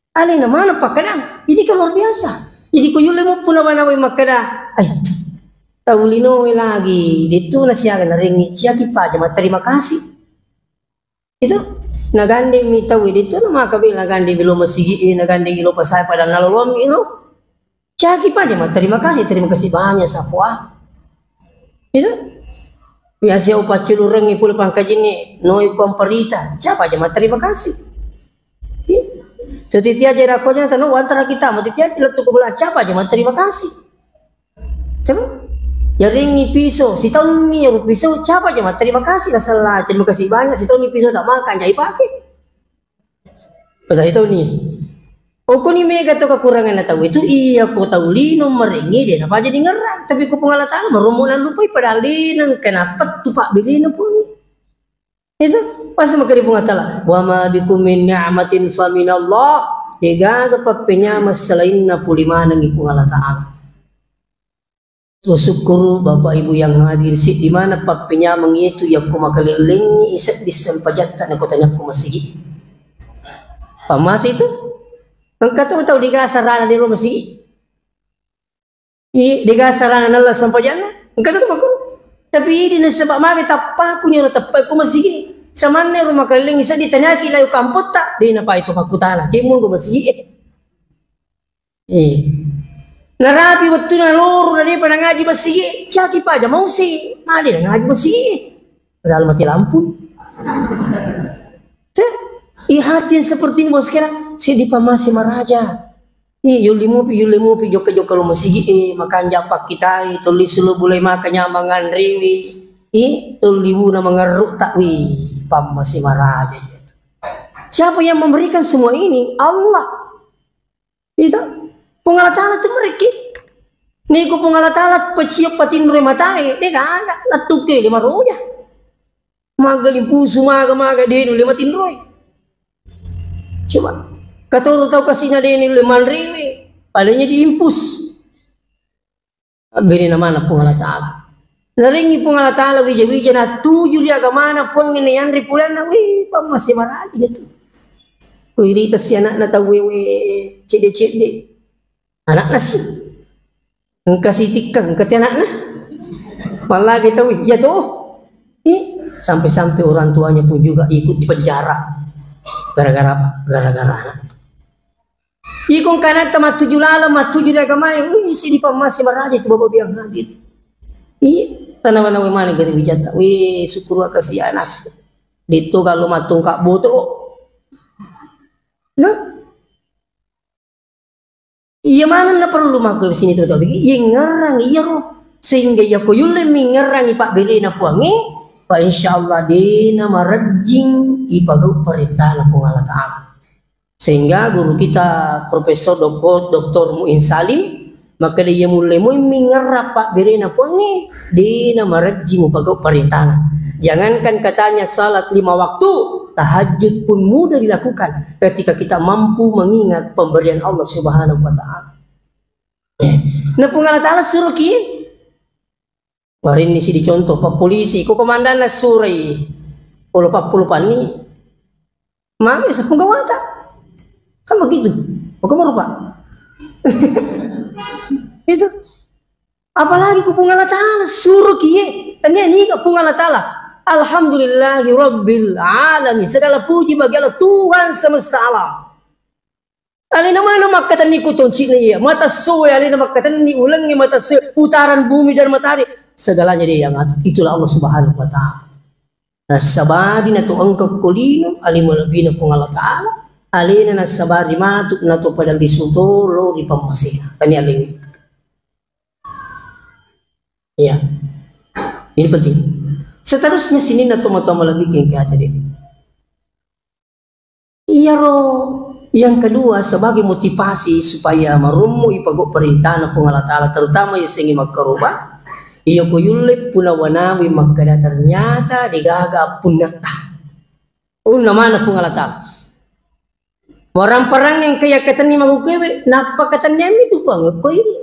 Alena mana pakkadang? Ini kan luar biasa. Jadi ko yulle muppu nawa-nawai makkeda, "Ai, tau linoe lagi, dettu na siaga narengi, ciaki paja matterima kasih." Itu nagandeng mi tau, dettu na maka bela nagandeng mi lo masigi, eh, nagandeng mi lo pasai pada nalolomi ro. Ciaki paja matterima kasih, terima kasih banyak, Sapua. Itu biasa upaccilurengngi pole pangkajingngi, noi kuamparita, ciapa aja matterima kasih. Iya. Tetiaja rakoja tanu wantara kita, mau tetiaja lettu ko bola, ciapa aja matterima kasih. Coba. Yaringi piso, sitaunni yaru piso, ciapa aja matterima kasih, nasalla, terima kasih banyak, sitaunni piso tak makan, jadi pakai. Pada itu ni. Okoni mega to kekuranganna tau itu, iya ko tau lino marengi de napaja dingerang, tapi ko Puang Allah Ta'ala marommo nallupai padahal de nengka napettu pabbirina pun. Itu pas makkeda Puang Allah Ta'ala, "Wa ma bikum min ni'matin fa minallah." Degaga pappenyameng selainna pole manengi Puang Allah Ta'ala. Wa syukuru, Bapak Ibu yang hadir, siddi maneng pappenyameng itu yakko makalellengngi isedding sempajatta nakutanyakko masigi. Pammase itu? Engka tu tau digasa rana di rumah masigi. I, digasa rana nalla sempajanna. Engka tu makku. Tapi idi nasaba magi tappaku nyoro tappaku masigi. Samanne rumah kalellengngi seddi tanyaki layu kampotta, de napai tu makkutana. Timun rumah masigi. Eh. Narapi wettuna loro na depa nangaji masigi, caki paja mausi, made nangaji masigi. Padahal mati lampu. Teh, i hati yang seperti ini, bos, kira, saya dipamasi maraja. Ih, yulli mupi, yulli mupi, jokka-jokka lo masigi, eh, makanja pakkitai, tolli sulu bulai maka nyamang nganriwi. Ih, tolli wuna mangerru takwi, pamasi maraja. Siapa yang memberikan semua ini? Allah. Itu Puang Allah Ta'ala tu mereki. Niku Puang Allah Ta'ala peciok patinro matae, de gaga, lattuke de maroja. Maggalimpusu maga-maga de' nulle matinroi. Coba, katoro tau kasina de' nulle manrewe, palanya diimpus. Abbere na mana Puang Allah Ta'ala. Narengi Puang Allah Ta'ala wija-wija natuju ri agamana Puang ini yanri pulanna, wih, pammase maraji gitu. Kuirita si anakna tau wewe cede-cede. Anakna si. Engka si tikkang, engka ti anakna. Mallagi tau, iya toh. Ih, sampai-sampai orang tuanya pun juga ikut di penjara. Gara-gara apa? Gara-gara anak. Iko engka anatta mattuju laleng, mattuju ri agamae, wih, si dipammase maraja tu Bapak biang hadir. Iya, tanawa-nawa maneng gari wijatta. Wih, syukur kasi anak. Ditto kalau matungka botol. Nah, iya maneng na perlu makko sini tu tau. Iya ngerang, iya ro. Sehingga iya ko yulle mi ngerangi pabberena Puangnge, pa insya Allah dena marejjing ipagau perintahna Puang Allah Ta'ala. Sehingga guru kita Profesor Doktor, Doktor Muin Salim, makkeda iya mulle muimmi ngerra pabberena Puangnge, dena marejji mupagau parentana. Jangankan katanya salat lima waktu, tahajud pun mudah dilakukan ketika kita mampu mengingat pemberian Allah Subhanahu wa Ta'ala. Na Puang Allah Ta'ala suruh ki, Warinni si dicontoh, pa polisi, ko komandanna surai, polo pappulu panni, mame sepung gawata. Kan begitu. Oke, merupa. Itu. Apalagi ku Puang Allah Ta'ala, suruh kie. Tania niga Puang Allah Ta'ala. Alhamdulillahi Rabbil Alamin. Segala puji bagi Allah, Tuhan semesta alam. Alena mana makkatenni ku toncikna iya, mata soe alena makkatenni ulengnge, mata soe putaran bumi dan matahari, segalanya dia yang atur. Itulah Allah Subhanahu wa Ta'ala. Nassabari na to engka ko lino, alena malebina Puang Allah Ta'ala, alena nassabari matu na to padang di suto lo ri pammasena. Tani alena. Iya. Ini penting. Seterusnya sininna to matoa malebbi kengke aja deh. Iyaro yang kedua, sebagai motivasi supaya marommo ipagau perintahna Puang Allah Ta'ala, terutama yasengnge makkaroba, iya ko yulle puna wanawi makkeda ternyata degaga punnatta. Unna mana Puang Allah Ta'ala. Warang-parang yang kaya katenni magukewe, nappa katenni ami tu Puang, ko ini.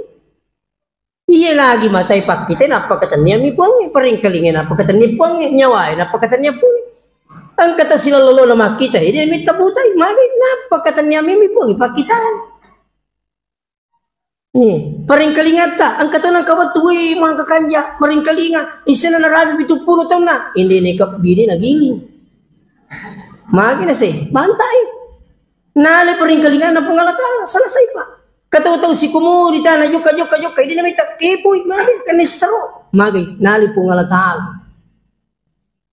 Iye lagi matai pakkite nappa katenniammi Puangnge, paringkalinge nappa katenni Puangnge, nyawae nappa katenni Puangnge. Engka tau silololona makkita, ide mitta butai, magi nappa katenniammi Puangnge pakkitae. Nih, paringkalingatta, engka tau nangka wettu, wih, mangka kanja, maringkalinga, isena narabi pitu pulo taunna, inde ne kebbi de nagiling. Magi nase, bantai. Nale paringkalinganna Puang Allah Ta'ala, selesai, Pak. Katau-tau sikumuri tana jokka, jokka, jokka, idi namita kepoi, magi kanissero, magi nale Puang Allah Ta'ala.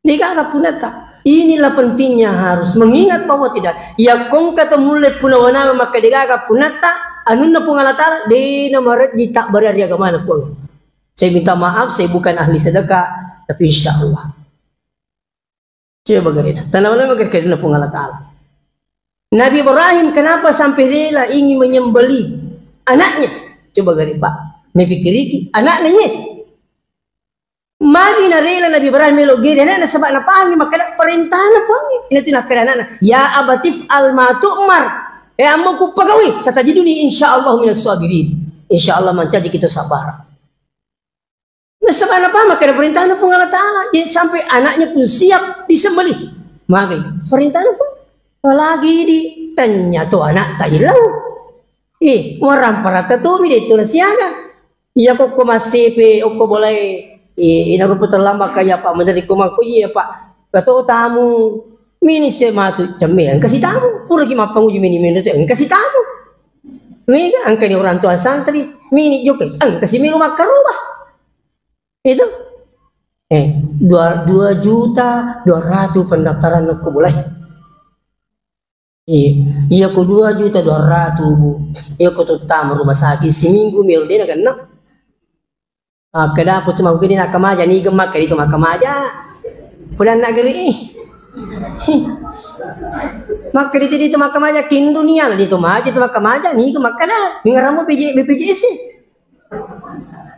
Degaga punata. Inilah pentingnya harus mengingat bahwa tidak, ya kongka temulle puna wanawa maka degaga punata, anunna Puang Allah Ta'ala, dena marejji tak beri agamana Puang. Saya minta maaf, saya bukan ahli sedekah, tapi insya Allah. Coba gare, tanawa-nawa gare, karena Puang Allah Ta'ala. Nabi Ibrahim kenapa sampai rela ingin menyembelih anaknya? Coba gare, Pak. Mepikiriki anaknya, ye. Magi na rela Nabi Ibrahim melo gere anaknya, sebab napahami makkeda perintahna Puang. Ini tu nakkeda anaknya, "Ya abatif al ma tu'mar." Eh, ammoku pagawi, satajiduni insya Allah minas sabirin. Insya Allah mancaji kita sabar. Nasaba napaham makkeda perintahna Puang Allah Ta'ala, jadi sampai anaknya pun siap disembelih. Magai perintahna Puang. Apalagi ditanya tu anak tahilau. Eh, waramparatta tu mi de tu nasiaga. Iya kokko massepe, okko bolai, eh, ina rupa terlambat kaya Pak Menteri Komang ko iya Pak. Kato tamu, mini se matu cemme, engka si tamu. Pura ki mappanguji mini mini tu, engka si tamu. Mega, engka ni orang tua santri, mini joke, engka si melu makkaroba. Itu. Eh, dua, dua juta dua ratus pendaftaran nukku boleh. Iya, iya ko dua juta dua ratus, Bu. Iya ko tuttama rumah sakit seminggu mi ero dena kena. Makkeda apa tu makkeda nakamaja, niga makkeda itu makamaja. Pulang negeri. Makkeda itu, itu makamaja, kin dunia lah itu maja, itu makamaja, niga makkeda. Mingaramu B P J S.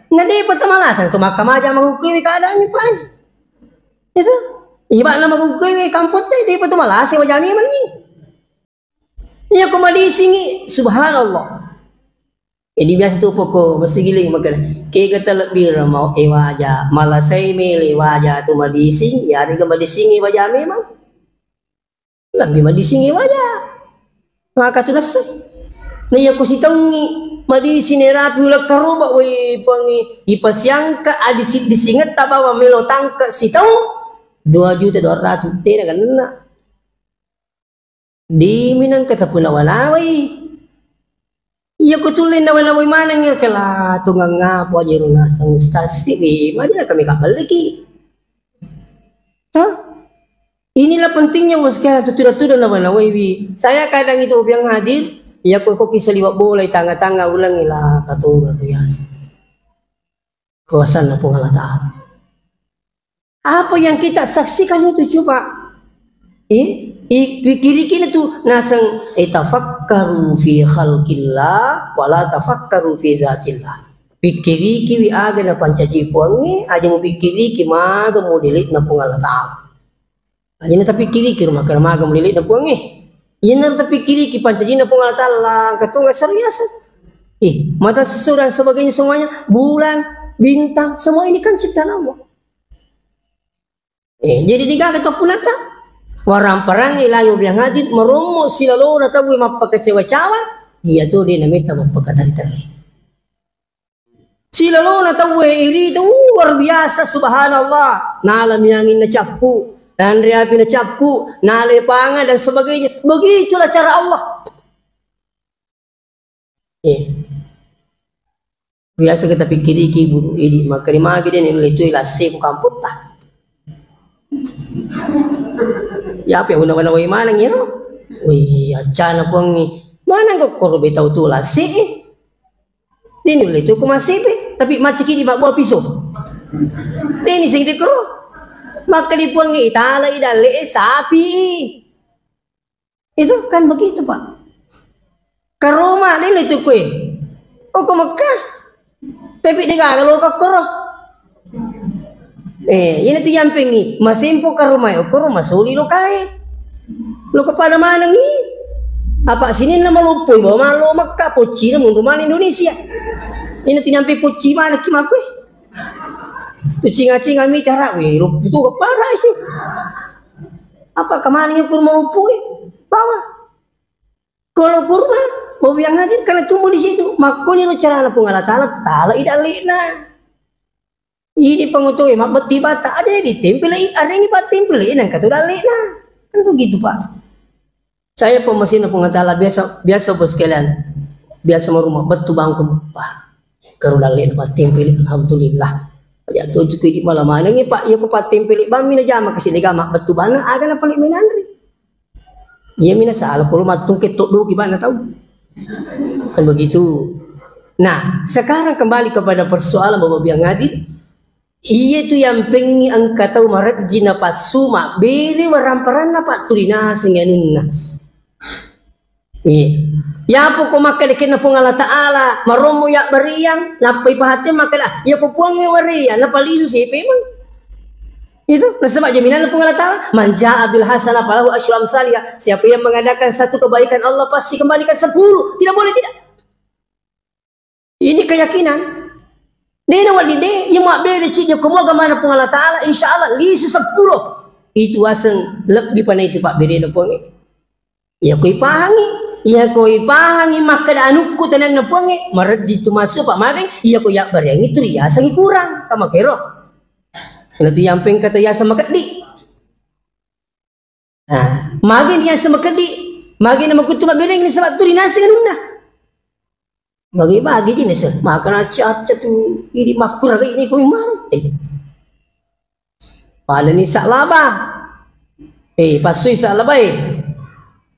Nade pa tamalasang tu makamaja, mangukui keadaannya, Pak. Itu. Iba' na magukkuwe kampotta, de'pa tu malase waja memangngi. Iya ko madisingngi, subhanallah. Jadi biasa tu poko mesti giling makan. Kega talebbi ramo e waja, malasai mele waja tu madising, ya de' ga madisingngi waja memang. Lebbi madisingngi waja. Maka tu nasse. Na iya ko sitaungngi madising nerapi uleng karoba, woi, pangi, ipasiangka adisi-, disingetta bawang melo tangke sitaung, dua juta dua ratus, tena ganna. Diminang kata puna wanawai. Iya ko tulle nawa-nawai maneng iya kala tungang apa jero naseng ustaz si, wi, madina kami kabelliki. Hah? Inilah pentingnya, Bos, kalian tu tidak-tidak nawa-nawai, wi. Saya kadang itu biang hadir, iya ko, ko kisah liwat bola di tanga-tanga ulang ila katoga tu biasa. Kuasanna Puang Allah Ta'ala. Apa yang kita saksikan itu coba? Eh, i-, pikiriki tu naseng, eh, tafakkaru fi khalqillah, wala tafakkaru fi zatillah. Pikiriki wi aga na pancaji Puangnge, aja mu pikiriki maga mu delikna Puang Allah Ta'ala. Aja na tapikkiriki rumah kena maga mu delikna Puangnge. Iya na tapikkiriki pancajina Puang Allah Ta'ala, ketua serius. Eh, mata sesudah sebagainya semuanya, bulan, bintang, semua ini kan ciptaan Allah. Eh, jadi degaga to punata. Warang-parangi layo biang hadir, marommo silalona tau mappakacawa-cawa, iya to de nametta mappakatari-tari. Silalona tau iri itu luar biasa, subhanallah. Nala miangin na cappu, nanre api na cappu, nala panga dan sebagainya. Begitulah cara Allah. Eh. Biasa kita pikiriki bulu idi, maka di magi de nulle tu lassi ku kampotta. Ya apa ya, una-una wai maneng ya? Wih, acana Puangnge. Maneng ko koro betau tu lassi. Di nulle tu ku masipe, tapi maciki di mabbuah piso. Ini sing dikro. Maka di Puangnge itala idalle sapi. Itu kan begitu, Pak. Karoma dele tu kue. Oh, ke Mekah. Tapi degaga lo ka koro. Eh, ini tu yampengi. Masempo karoma, oh, koro masuli lo kae. Lo kepada manengi. Apa sini nama lupoi bawa malo Mekah, pocci na mundu mana Indonesia. Ini tu nyampe pocci mana ki makue. Tu cinga-cinga mi cara, wih, lo tu kepala. Apa kemana yang kurma lupoi? Bawa. Kalau kurma, mau yang hadir karena tumbuh di situ. Makkoniro carana Puang Allah Ta'ala, tala idallekna. Idi pangotoe, mabbettu bata, ada ditempeli, ada ini pattempeli, nang katu dallekna. Kan begitu, Pak. Saya pemesina Puang Allah Ta'ala biasa, biasa bos sekalian. Biasa mau rumah betu bangku, Pak. Karu dalle pattempeli, alhamdulillah. Ya tu tu kidi malam mana ni, Pak, ya ku pattempeli bammi na jama kasi dega mabbettu bana, aga na paling menanri. Iya mina salah kalau mattung ke tok doki bana tahu. Kan begitu. Nah, sekarang kembali kepada persoalan Bapak Biang Adil. Iya tu yang pengi engka tau marejji na passu mabbere waramparanna patturi naseng anunna. Iya. Yapo ko makkedekenna Puang Allah Ta'ala, marommo yabbariang, nappai pahatte makkeda, iya ko Puangnge wariang, napalisu sipe mang. Itu, nasaba jaminanna Puang Allah Ta'ala, "Man jaa bil hasanah falahu asyru amsalihah." Siapa yang mengadakan satu kebaikan, Allah pasti kembalikan sepuluh. Tidak boleh tidak. Ini keyakinan. Dena wadi de, iya mabbere cidde ko moga mana Puang Allah Ta'ala, insya Allah lisu sepuluh. Itu aseng lebbi pana itu pabbere na Puangnge. Iya ko ipahangi, iya ko ipahangi makkeda anukku tenanna Puangnge, marejji tu massu, Pak, magai, iya ko yabbariangi tu riasengi kurang, kamakero. Natu yampeng kata yaseng makeddi. Nah, magi ni yaseng makeddi, magi na makuttu mabberengi nasaba tu rinaseng anunna. Magi-magi ji naseng, maka nacca-acca tu idi makkura ini ko mimma. Eh. Pada ni Sa'labah. Eh, passui Sa'labah, eh.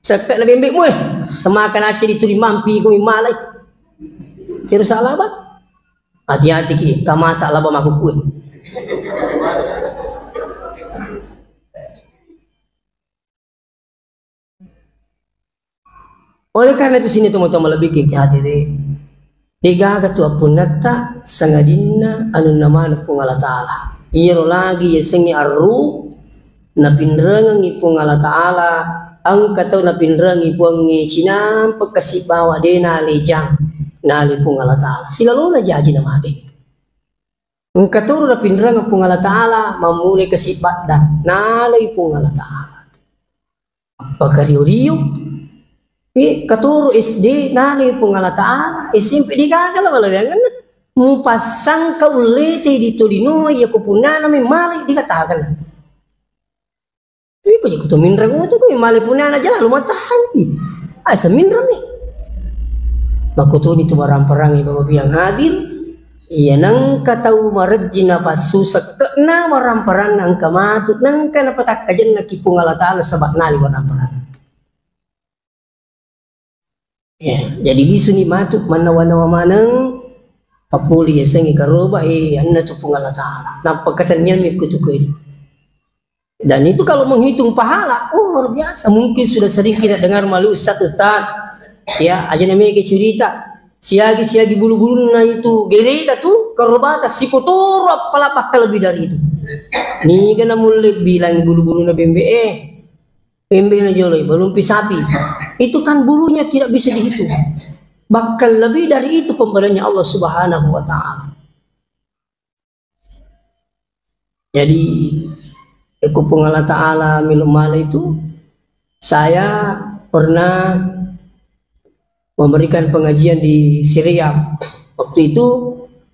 Sekke na bembe mu, eh. Semaka nacca dituri mampi ko mimma lai. Tiru Sa'labah. Hati-hati ki, kama Sa'labah makkukue. Oleh karena itu sini teman-teman lebih ki hadiri. Degaga tu appunnata sangadinna anunna maneng Puang Allah Ta'ala. Iyaro lagi yasengnge arru, Napinrengengngi Puang Allah Ta'ala, engka tau napinrengengngi Puangnge cinampe kasi bawa de nalejang, nale Puang Allah Ta'ala. Silalona jaji namate. Engka toro napinrengeng Puang Allah Ta'ala, mammulai kasi badda, nalai Puang Allah Ta'ala. Appakario-rio, eh, katoro S D, nalai Puang Allah Ta'ala, S M P, degaga la balawiangenna. Mupassangka ullete di tolinoe, iya ko punnana memmalai, degaga. Iko je kuto minreng utu ko male punana jala lu matahan. Asa minreng ni. Makutuni tu barang-barang iba biang hadir. Iya nengka tau marejji napassu sekke'na barang-barang nengka matu nengka napatakkajenna ki Puang Allah Ta'ala sebab nali barang-barang. Ya, jadi lisuni matu mannawa-nawa maneng, papuli yasengnge karoba, eh, anna tu Puang Allah Ta'ala. Nappa katenniang mi kutu kuwi. Dan itu kalau menghitung pahala, oh, luar biasa. Mungkin sudah sering kita dengar malu ustaz-ustaz. Ya, aja namanya ke cerita. Siagi-siagi bulu-bulunna itu gereta tu, karobata, sipotoro appala bakka lebih dari itu. Niga namulle bilang bulu-bulunna bembe, eh. Pembe na jolo, balumpi sapi. Itu kan bulunya tidak bisa dihitung. Bahkan lebih dari itu pemberiannya Allah Subhanahu wa Ta'ala. Jadi, aku Puang Allah Ta'ala milu mala itu, saya pernah memberikan pengajian di Syria. Waktu itu,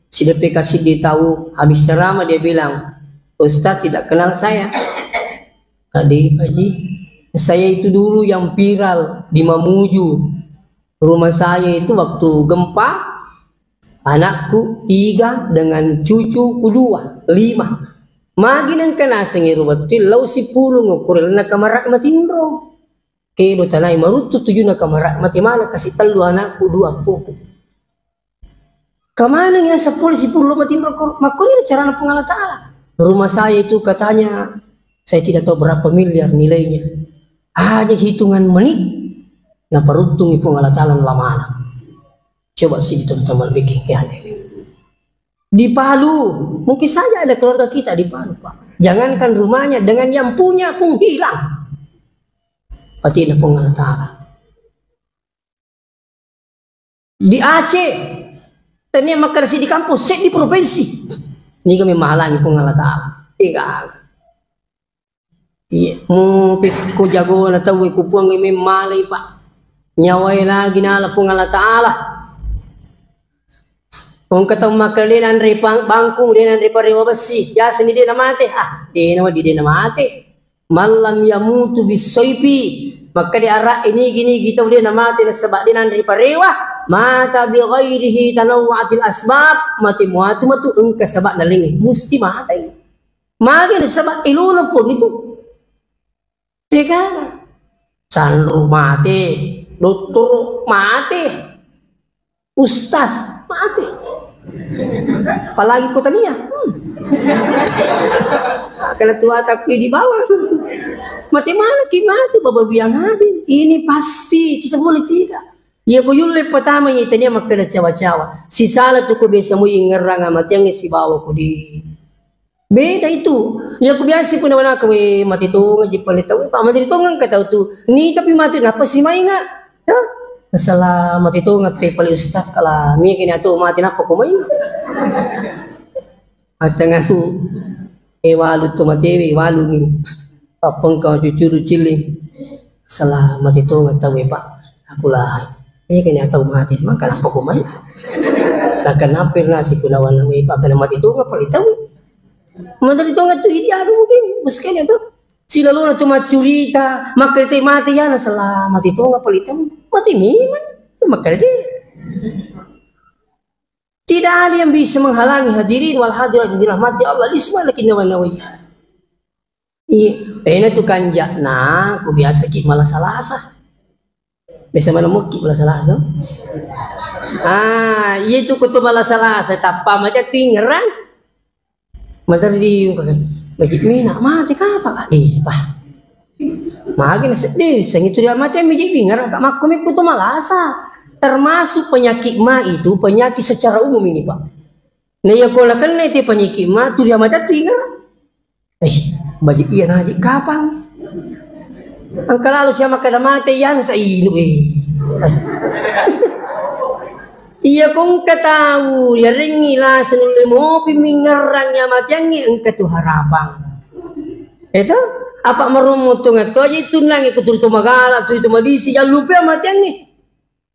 si D P K Siddi tahu habis ceramah, dia bilang, "Ustaz tidak kenal saya." Tadi, Pak Ji, saya itu dulu yang viral di Mamuju. Rumah saya itu waktu gempa, anakku tiga dengan cucuku dua, lima. Magi nengka nasengi ruwattu lau sipulung ukuranna kamara matinro. Kedo tanai maruttu tujuna kamara, mate mana kasih tellu anakku, dua puku. Kamaneng yang sepuluh, sepuluh lo matinro ko, makoni carana Puang Allah Ta'ala. Rumah saya itu katanya, saya tidak tahu berapa miliar nilainya. Hanya hitungan menit, naparuttungi Puang Allah Ta'ala lamana. Coba sih teman-teman bikin ke hati. Di Palu, mungkin saja ada keluarga kita di Palu, Pak. Jangankan rumahnya, dengan yang punya pun hilang. Pati na Puang Allah Ta'ala. Di Aceh, tania makkeda seddi kampong, seddi provinsi. Niga memang halangi Puang Allah Ta'ala. Tiga. Iya, mu pekko jagona tauwe ku Puang memmalai, Pak. Nyawae lagi nala Puang Allah Ta'ala. Wong katau makkeda de nanre pang-, bangkung, de nanre parewa bessi. Biasa ni de namate. Ah, de na wadi de namate. Mallam yamutu bisaifi. Makkeda ara ini gini kita de namate nasaba de nanre parewa. Mata bi ghairihi tanawwa'atil asbab. Mate muatu matu engka sebab nalengi. Musti mate. Magi nasaba iluna Puang itu. Tegana. Sanro mate, dottoro mate, ustaz mate. Apalagi kota nia. Hmm. Karena tua takui di bawah. Mate mana ki mate baba biang ade. Ini pasti kita boleh tidak. Iya ko yulle pertama ini tania makkeda cawa-cawa. Sisala tu ko biasa mu ingerang amateang sibawa ko di Beda itu. Ya, ku biasa pun nawanaka, "We, mate tonga ji pale tau." Pak, mate tonga engka tau tu. Ni tapi mate napa si mainga? Hah? Masalah mate tonga te pale ustaz kala. Mi kene atu mate napa ko main? Atangan. Eh, walu tu mate we, walu ni. Apa engkau cucuru cili? Sala mate tonga tau e, Pak. Aku lah, eh, kene tau mate, maka napa ko mai? Nakan hampir nasi punawan, eh, Pak, kena mate tonga pale tau. Mate tonga tu idi anu mungkin, maskene tu. Silalona tu maccurita, makkeda mate yana sala mate tonga pale tau. Mate memang, makkeda de. Tidak ada yang bisa menghalangi hadirin wal hadirat yang dirahmati Allah, di semua lagi nawa-nawa. Iya, ena tu kanjakna, ku biasa ki malasa-lasa. Biasa mana muki malasa-lasa tu? Ah, iya tu kutu malasa-lasa, tappa maja tingerang. Materi di, bagi mina, mate kapa? Eh, bah. Magi na sedih, sangitu dia mate mi di bingar, kak makku mi kutu malasa. Termasuk penyakit ma itu, penyakit secara umum ini, Pak. Nah, iya ko nakenna te penyakit ma, tu dia mate tingerang. Eh, Baji iya naji kapang. Engka lalo sia makkeda mate iyanu sa inu, eh. Iya ko engka tau yarengngi lasa nulle mopi mingerrang ya mateangngi engka tu harapang. Itu apa merumut tu ngetto aja itu nangi kuturu tu magala tu itu madisi jallupe mateangngi.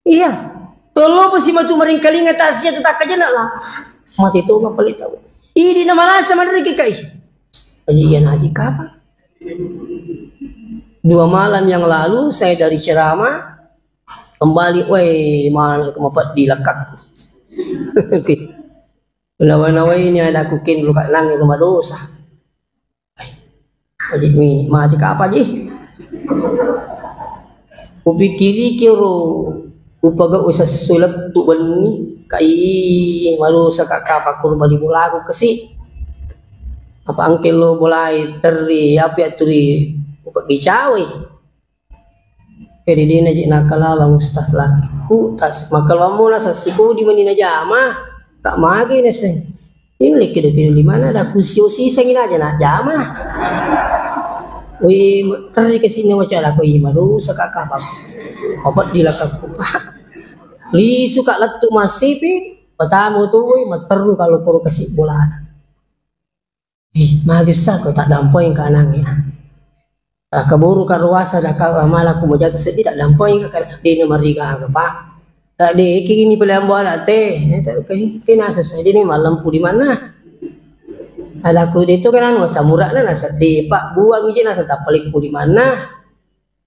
Iya. Tollo pasi matu maringkalinga tak sia tu tak kajana lah. Mati tu mapali tau. Idi na malasa manriki kai. Aji iya naji kapang. Dua malam yang lalu saya dari ceramah kembali, weh, mana ke mapeddi lakakku. Nawa-nawa ini ada kukin luka nang rumah dosa. Ai, aji mi mati kapa ji. Kupikiri kiro upaga usassulettu benni kai madosa kaka pakkurba di bolaku kasi. Apa angke lo bolai terri api aturi upagicawai. Jadi dena je nakalawang ustaz laki. Ku tas makalawang mona sassikodi meni najama. Tak magi naseng. Ini lagi kido-kido di mana ada kusio siseng ini aja nak jama. Wih, terri ke sini macam aku ima dosa kak kapang. Apa dilakakku pak. Lisu kak lettu masipi. Pertama tu wih, materu kalau koro kasih bola. Ih, magessa ko tak dampoi ka anangnge. Takaburu ka ruasa da ka amala ku mojaga seddi tak dampoi ka dena mariga aga pak. Tak de ki ini pale ambo anak te. Eh, tak ke nasa seddi ni malempu di mana. Alaku de tu kan anu samurana nasa de pak buang ije nasa tak paling ku di mana.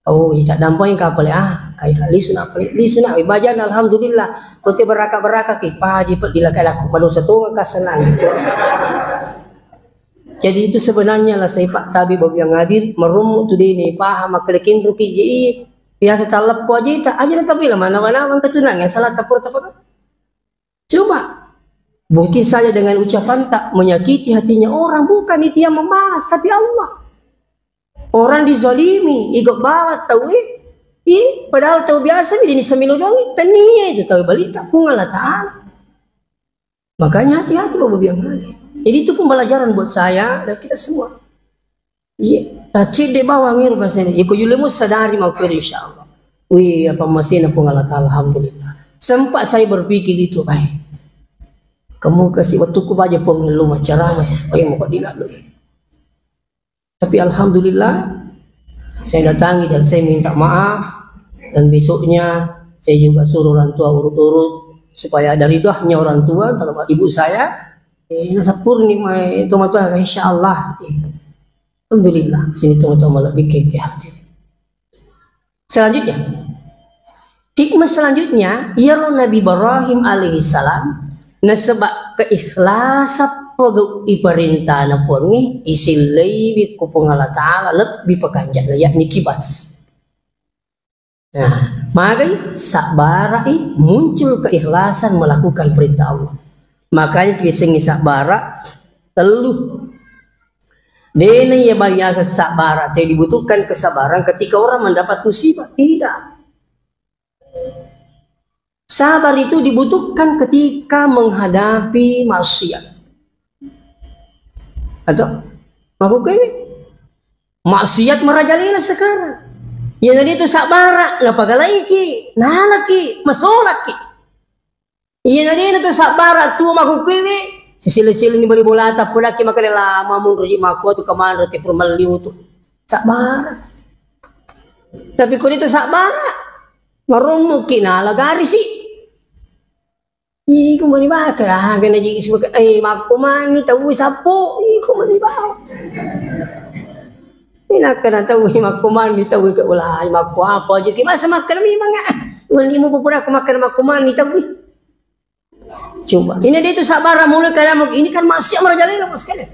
Oh, ita dampoi ka pale ah, kai ka lisu na pale, lisu na, eh, bajana alhamdulillah. Kote baraka-baraka ki paji peddi la kai laku madosa tonga ka senang. Jadi itu sebenarnya lah saya pak tabi babi yang hadir merumut tu dene paham makkeda kinru ki je iye. Biasa taleppo aja ita, aja na tapi lah mana-mana mangka tunang ya salah tapur tapaka. Coba, mungkin saja dengan ucapan tak menyakiti hatinya orang, bukan itu yang membalas, tapi Allah. Orang dizalimi, igo bawa tau eh, ih, padahal tau biasa mi dini semilo doang, tania itu tau balita, Puang Allah Ta'ala. Makanya hati-hati bawa biang lagi. Jadi itu pembelajaran buat saya dan kita semua. Iya, tacedde bawang ero pasene. Iko yulemu sadari mau kere insyaallah. Wih, apa masena Puang Allah Ta'ala, alhamdulillah. Sempat saya berpikir itu, baik. Kamu kasih waktuku baja Puang lu macara masih, baik mau kok dilalu. Tapi alhamdulillah, saya datangi dan saya minta maaf dan besoknya saya juga suruh orang tua urut-urut supaya ada ridahnya orang tua terhadap ibu saya. Eh, nasapurni mai tomatoa insyaallah. Alhamdulillah, sini tongtong malebbi keke hati. Selanjutnya, hikmah selanjutnya, iyaro Nabi Ibrahim alaihissalam, nasaba keikhlasan pegau iperintana Puangnge, isillaiwi ku Puang Allah Ta'ala lebbi pakanjana, yakni kibas. Nah, magai sabbarai muncul keikhlasan melakukan perintah Allah. Makanya kisengi sabbara tellu. Dena iya biasa sabbara, te dibutuhkan kesabaran ketika orang mendapat musibah. Tidak. Sabar itu dibutuhkan ketika menghadapi maksiat. Atau makkukkuewe? Maksiat merajalela sekarang. Iya tadi itu sabbara, napagalaiki, nalaki, masolaki. Iya tadi itu sabbara, tuo makkukkuewe, sisile-sile ni bali bolata, podaki makkeda lama munro ji makko tu kamanro te permelliu tu. Sabbara. Tapi ko itu sabbara, marommuki nala garisi. Iko mani bakara, aga naji suka, eh, makko mani tau sappo, iko mani bawa. Ina kana tau makko mani tau ke ulai, makko apa aja ki masa makan mi manga. Wani mu pura aku makan makko mani tau. Coba, ini dia itu sabar mulai karena ini kan masih merajalela, Bos, sekali.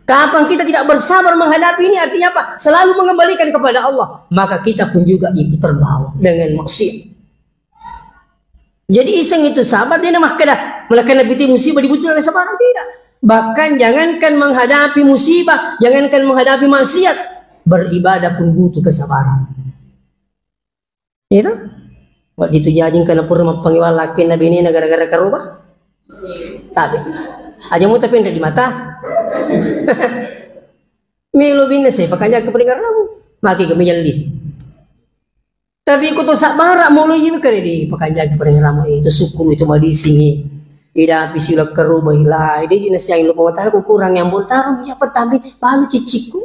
Kapan kita tidak bersabar menghadapi ini, artinya apa? Selalu mengembalikan kepada Allah, maka kita pun juga ikut terbawa dengan maksiat. Jadi iseng itu sabar, dia makkeda, melakukan lebih musibah dibutuhkan kesabaran, tidak. Bahkan jangankan menghadapi musibah, jangankan menghadapi maksiat, beribadah pun butuh kesabaran. Itu. Wah, itu jajing karena pura mappangiwang laki na bini na gara-gara karuba. Tapi aja mu tapi ndak di mata. Melo binne se pakanjaki paringerramu. Maki kami jalli. Tapi ko to sabbara molo iye kare di pakanjaki paringerramu itu syukur itu madisingi. Ida pisi ulak kerubai lai. Dia jenis yang lupa mata kurang yang bontar ya petami balu cicikku.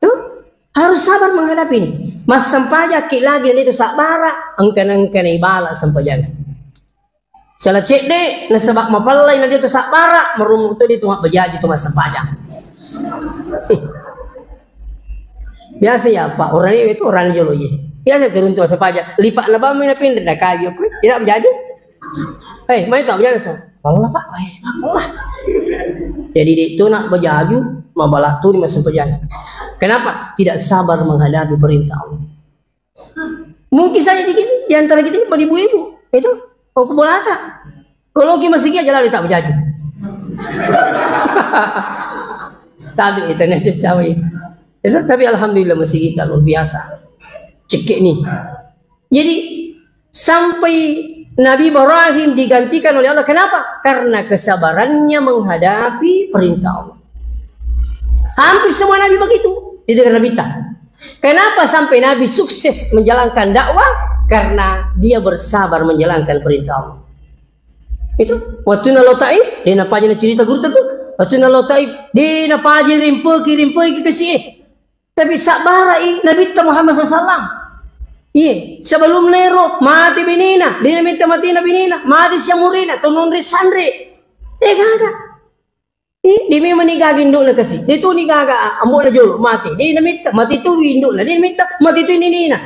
Tuh, harus sabar menghadapi ini. Massempajaki lagi itu sabbara, engkana-engkana ibala sempajang. Salah cedde, nasaba mapallai na dia tu sabbara, merumur tu dia tu mabbajaji tu massempajang. Biasa ya, Pak, orang itu orang jolo ye. Biasa turun tu massempajang, lipat na bammi na pindah na kayu, tidak menjadi. Eh, mai tak menjadi, Pak. Wallah, Pak, eh, wallah. Jadi, di itu nak berjaju, mabalah tu di masa berjaju. Kenapa? Tidak sabar menghadapi perintah Allah. Mungkin saja di, di antara kita ini beribu-ibu, itu, oh, kebolata. Kalau kita masih jalan tak berjaju. Tapi itu nih, cawe. Itu, tapi alhamdulillah masih kita luar biasa. Cekik nih. Jadi, sampai Nabi Ibrahim digantikan oleh Allah. Kenapa? Karena kesabarannya menghadapi perintah Allah. Hampir semua nabi begitu. Itu karena Nabi ta. Kenapa sampai Nabi sukses menjalankan dakwah? Karena dia bersabar menjalankan perintah Allah. Itu, waktu nalo Taif, dia napaji na cerita guru tu. Waktu nalo Taif, dia napaji rimpe ki, rimpe ki kasi. Tapi sabbarai Nabitta Muhammad sallallahu alaihi wasallam. Iye, sebelum nero mate benena, de namitta matena benena, mate siamurena, tononre sanre. Eh, gaga. Eh, de memang ni gaga indokna kasi. De tu ni gaga, ah, ambokna jolo, mate. De namitta, mate tu indokna. De namitta, mate tu ninina.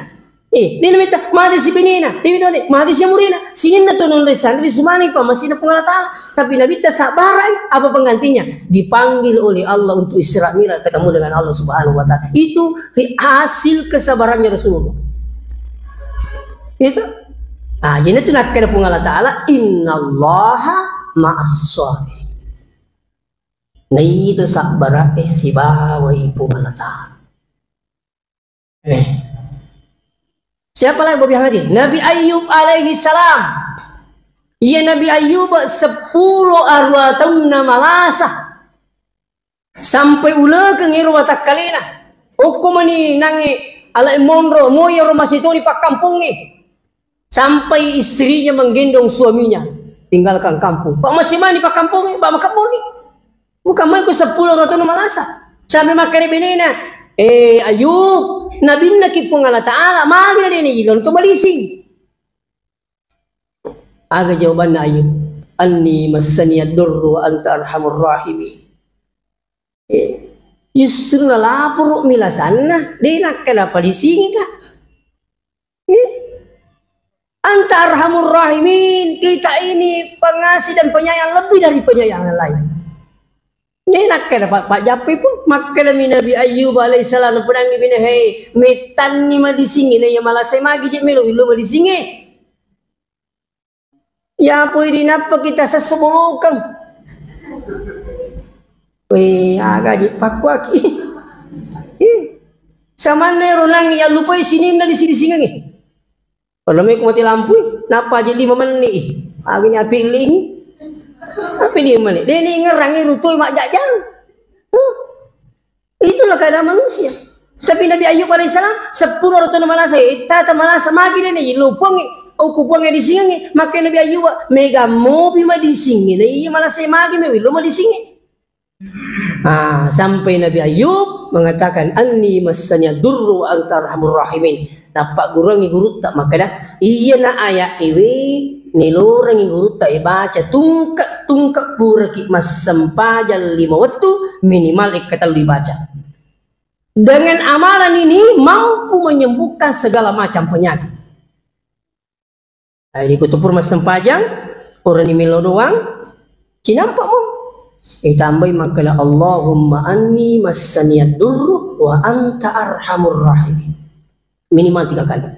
Eh, de namitta, mate si benena. De namitta, mate, mate siamurena. Sininna tononre sanre, di sumani pa masina Puang Allah Ta'ala. Tapi Nabitta sabbarai, apa penggantinya? Dipanggil oleh Allah untuk Isra Mi'raj, ketemu dengan Allah Subhanahu wa Ta'ala. Itu hasil kesabarannya Rasulullah. Itu. Ah, jadi itu nakkeda Puang Allah Ta'ala, "Innallaha ma'as sabirin." Nah, itu sabbara, eh, sibawai Puang Allah Ta'ala. Eh. Siapa lagi Bobi Hamadi? Nabi Ayub alaihi salam. Iya Nabi Ayub seppulo arua taunna malasa. Sampai ulekeng ero watakkalena. Okko mani nange ala monro, moyaro masitoni pakkampongnge. Sampai istrinya menggendong suaminya, tinggalkan kampung. Pak masih mani pakkampongnge, Pak makaboni. Bukan maiko seppulo rotona malasa. Sampai makkeda benena, "Eh, Ayub, nabinnaki Puang Allah Ta'ala, magi na dene ilon to malising." Aga jawabanna Ayub? "Anni massani ad-durru wa anta arhamur rahimin." Eh, justru nalaporo mi lasanna, de nakkeda palisingika. Eh, anta arhamur rahimin, kita ini pengasih dan penyayang lebih dari penyayang yang lain. Ini nakkeda pa-, pajjappui pun, makkedami Nabi Ayyub alaihissalam, napudangngi bine, "Hei, mettanni madisingi, na iya malasai magi je melo willo madisingi." Ya pui dinappa kita sesso bolokeng. Weh, aga je pakkuaki. Ih, samanna ero nangi yallupai sininna disi-disingengi. Pada meko mati lampui, nappa aja lima menit. Agani api ling. Api lima menit. Deni ngerangi rutoi majajang. Tuh. Itulah keadaan manusia. Tapi Nabi Ayub alaihissalam, seppulo rotona malasa, eh, tata malasa, magi dene, lo puangi, oku puangi disingengi, maka Nabi Ayub, mega mopi madisingi, na iya malasa magi, mewilo madisingi. Ah, sampai Nabi Ayub mengatakan, "Anni massani durru wa anta arhamur rahimin." Nappagguruangngi gurutta makkeda, iyana ayat ewe nilorengngi gurutta ibaca tungke-tungke puraki massempajang lima wettu minimal ekkatellu ibaca. Dengan amalan ini mampu menyembuhkan segala macam penyakit. Jadi, kutupur massempajang, purani melo doang, cinampa mo. Eh, tambai makkeda, "Allahumma anni massani ad-durru wa anta arhamur rahimin." Minimal tiga kali.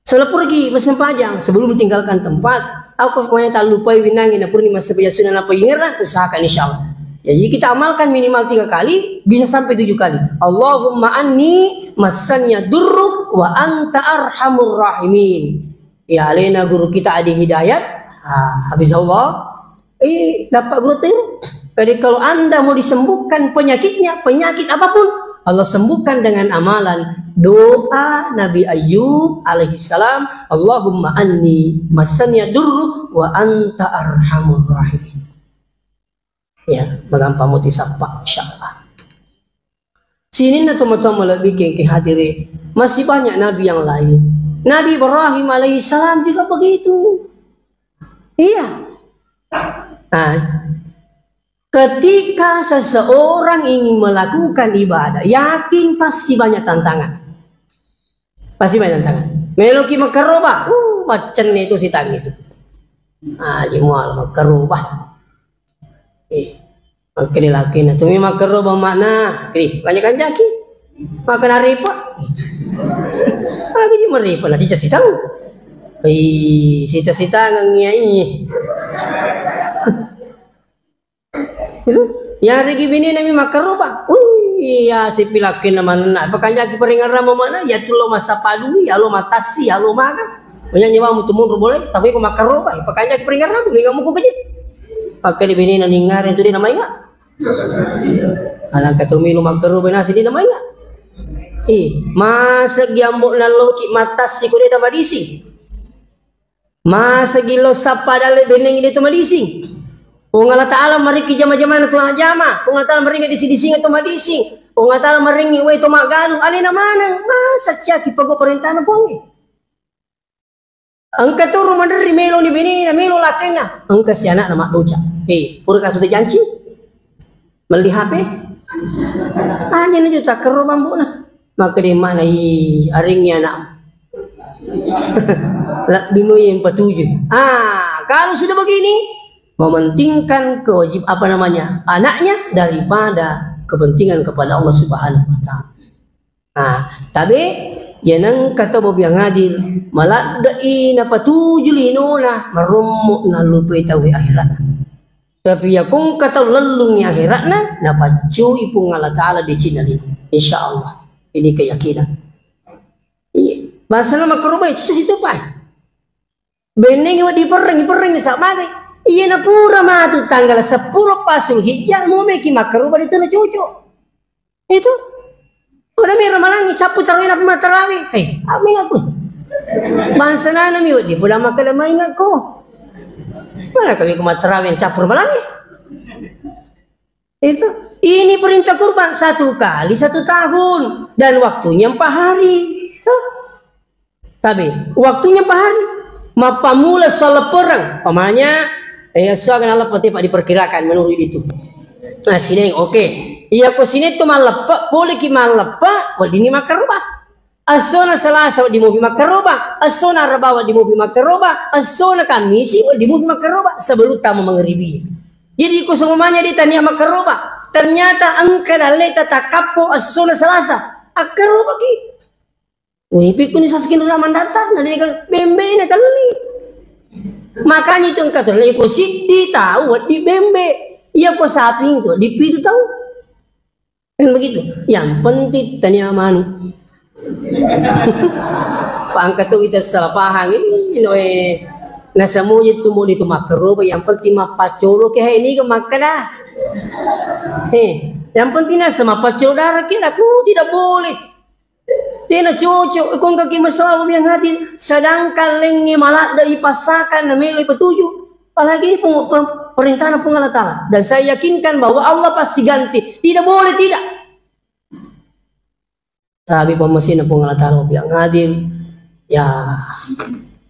Selepurki massempajang sebelum tinggalkan tempat. Aku pokoknya tak lupai winangi na purani massempajang sunnah napa ingerang, usahakan insyaallah. Jadi kita amalkan minimal tiga kali, bisa sampai tujuh kali. "Allahumma anni massani ad-durru wa anta arhamur rahimin." Ya, alena guru kita Adi Hidayat, ah, habis Allah, eh, dapat guru tu. Jadi kalau Anda mau disembuhkan penyakitnya, penyakit apapun, Allah sembuhkan dengan amalan doa Nabi Ayub alaihissalam, "Allahumma anni massaniya durru wa anta arhamur rahimin." Ya, magampang muti sappa, insyaallah. Sininna tomatoa malebbi kengke hadiri, masih banyak nabi yang lain. Nabi Ibrahim alaihissalam juga begitu. Iya. Nah, ketika seseorang ingin melakukan ibadah, yakin pasti banyak tantangan. Pasti banyak tantangan. Meloki makkaroba, uh, macenne itu sitang itu. Ah, jemua makkaroba. Eh, makkeda lakena, "Tumi makkaroba makna." Eh, banyak kanjaki. Makan hari pak. Lagi di meripa, nanti casi tahu. Eh, sita-sita ngangiai. Itu, yang rigi bini nami makkaroba. Wih, iya, sipilakena manenna. Pakanjaki paringerang mana? Ya tulo masapadu, ya lo matasi, ya lo maga. Punya nyawa mutu mundur boleh, tapi ko makkaroba, pakanjaki paringerang, mingga muku keje. Pakai di bini nani ngare itu dia namanya. Alangka tu milu makkaroba nasi di namanya. Eh, masa giambo naloki matasi ko dia tamadisi. Masa gillo sappa dalle benneng itu madising. Puang Allah Ta'ala maringki jama-jamana tu jama. Puang Allah Ta'ala maringki disi-dising tu madising. Puang Allah Ta'ala maringki wae tu maggalu. Alena maneng. Masa caki pago perintahna Puang. Engka turu manderri melo ni benena, melo lakena. Engka si anakna maddoca. Hei, pura kasu tejanci? Melli H P? Hanya na juta kero bambuna. Maka dia mana i aring ya nak. Lebbi mo yang patuju. Ah, kalau sudah begini, mementingkan kewajib, apa namanya, anaknya daripada kepentingan kepada Allah Subhanahu wa Ta'ala. Ah, tabe, ya nengka to bobiang hadir, maladde'i napatuju linona, marommo nallupai tauwe akhirat. Tapi ya kongka tau lellungi akhiratna, napaccui Puang Allah Ta'ala di cina lino. Insya Allah. Ini keyakinan. Iya. Bahasana makrubai, itu situ pai. Bennengngi wedding perrengngi, perrengngi sa magai. Iya na pura matu tanggal seppulo pasul hijjah, momeki makkaroba itu na cocok. Itu. Udah mi ramalangi, cappu tarawih, apa mau tarawih? Eh, apa mi aku? Bangsa nana mi wedding pula makkeda mai ngakko. Mana kami ku mau tarawih yang cappu ramalangi? Itu. Ini perintah kurban satu kali satu tahun dan waktunya empat hari. Tuh. Tapi waktunya empat hari. Mappamula sallepereng. Pamanya, eh, so akan Allah pati, Pak, diperkirakan menurut itu. Nah, sini, oke. Iya, ko sini tu malleppe, pole ki malleppe, weddinni makkaroba. Essona Selasa wedding mopi makkaroba, essona Araba wedding mopi makkaroba, essona Kammisi wedding mopi makkaroba sebelum tama mangribi. Jadi, iko semuanya di tania makkaroba. Ternyata engka dalleta takkappo essona Selasa. Akkarobaki. Wih, pikuni saskin rona mandatta, na dia kan bembe na telli. Makanya itu engka tu, iko siddi tau wedding bembe. Iya ko sapi itu wedding pitu tau. Kan begitu. Yang penting tania manu. Pangka tu kita salah paham ini, noe. Nasamu itu mau itu makkaroba, yang penting mappacolo ke, hei, ini ke makkada. Hei, yang penting nasa mappacolo darah ke, aku tidak boleh. Tena cocok, kong kaki masalah yang hadir. Sedangkan lengnge maladde ipassakan, na melo ipatuju. Apalagi ini peng-, peng-, perintahna Puang Allah Ta'ala. Dan saya yakinkan bahwa Allah pasti ganti. Tidak boleh tidak. Tapi pemmesinna Puang Allah Ta'ala yang hadir. Ya,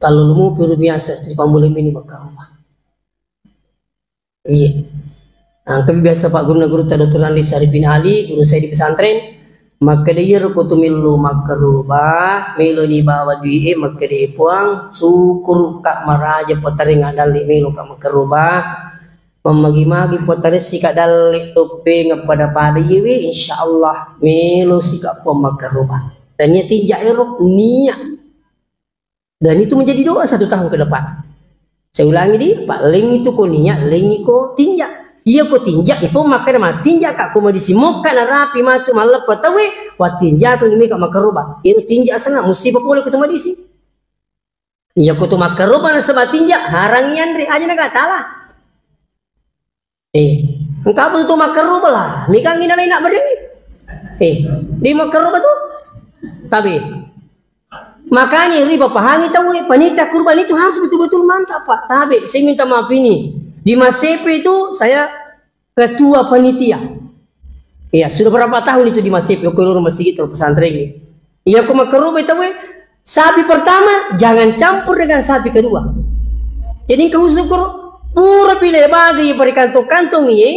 kalau lumu piru biasa, di pamulai ini bakal. Iya. Nah, engka biasa Pak Guruna, guru ta Doktor Andri Saripin Ali, guru saya di pesantren, makkeda, "Iyaro ko tu melo makkaroba, melo ni bawa duit e, makkeda, Puang, syukur ka maraja potareng adalle melo ka makkaroba, mammagi-magi potareng sika dalle toppeng pada-pada iyewe, insya Allah melo sika Puang makkaroba." Tania tinja ero, niat. Dan itu menjadi doa satu tahun ke depan. Saya ulangi di, Pak, leng itu ko niat, leng iko tinja. Iya ko tinja, ipo makkeda ma tinja ka ko madisi mokka narapi matu malleppa tawe, wa tinja ko ini ka makkaroba. Itu tinja sana, mesti pa pole ko tu madisi. Iya ko tu makkaroba nasaba tinja, harang yanre, aja na gak talah. Eh, Engka apa tu makkaroba lah, mega nginalai nak beri. Eh, di makkaroba tu. Tapi makanya ripapahangi tau, eh, panitia kurban itu harus betul-betul mantap, Pak. Tabe, saya minta maaf ini. Di Masepe itu saya ketua panitia. Iya, sudah berapa tahun itu di Masepe, ke rumah masjid atau pesantren ini. Iya, ko makkaroba itu, eh, sapi pertama jangan campur dengan sapi kedua. Jadi engka usukur pura pile bagi pada kantong-kantong iye,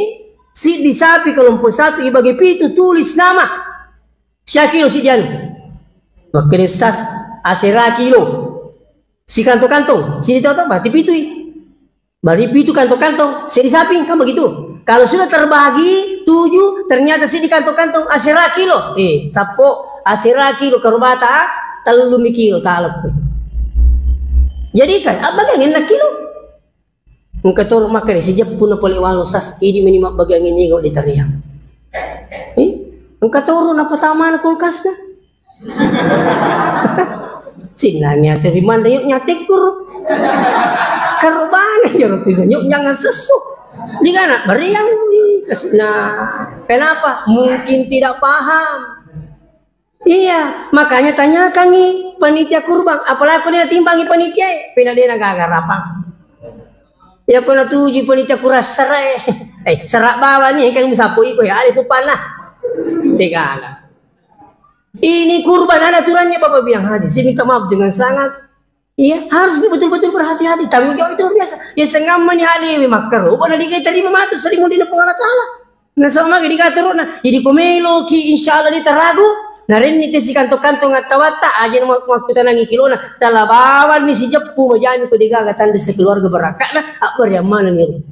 si di sapi kelompok satu ibagi pitu tulis nama. Sia kilo si dianu. Makkeda Ustaz, asera kilo. Si kantong-kantong, si di toto, berarti pitui. Berarti pitu kantong-kantong, si di sapi, kan begitu. Kalau sudah terbagi tujuh, ternyata si di kantong-kantong, asera kilo. Eh, sappo, asera kilo, karobata, tellumi kilo, talekku. Jadi kan, abbagiang enna kilo. Engka toro makkeda, sijeppu na pole walo sas, idi meni mabbagiang ini kok ditariang. Eh, engka toro napatamana kulkasna. Sinnangi ate rimanre, yuk nyatekur. Karobana ya roti, yuk jangan sesu. Digana beriang, ih, kasina. Kenapa? Mungkin tidak paham. Iya, makanya tanyakangi panitia kurban. Apalagi ko dia timbangi panitia, eh, pina dena gaga rapang. Ya ko natuju panitia kurban serai. Eh, serak bawa nih, kan musapo iko ya, ada pupana. Tegala. Ini kurban ada aturannya, Bapak bilang hadir. Saya minta maaf dengan sangat. Iya, harus betul-betul berhati-hati. Tanggung jawab itu luar biasa. Ya, sengamma ni hali makkaro, wana diga terima matu, sering mudi na Puang Allah Ta'ala. Nasaba magi diga teruna. Jadi, ko meloki, insya Allah, dia teragu. Narenni te si kantong-kantong attawatta, aja na mak-, makkutanangi kilona. Talabawan ni si jeppu, majani ko digaga tanda sekeluarga barakakna, abbari ammana ni.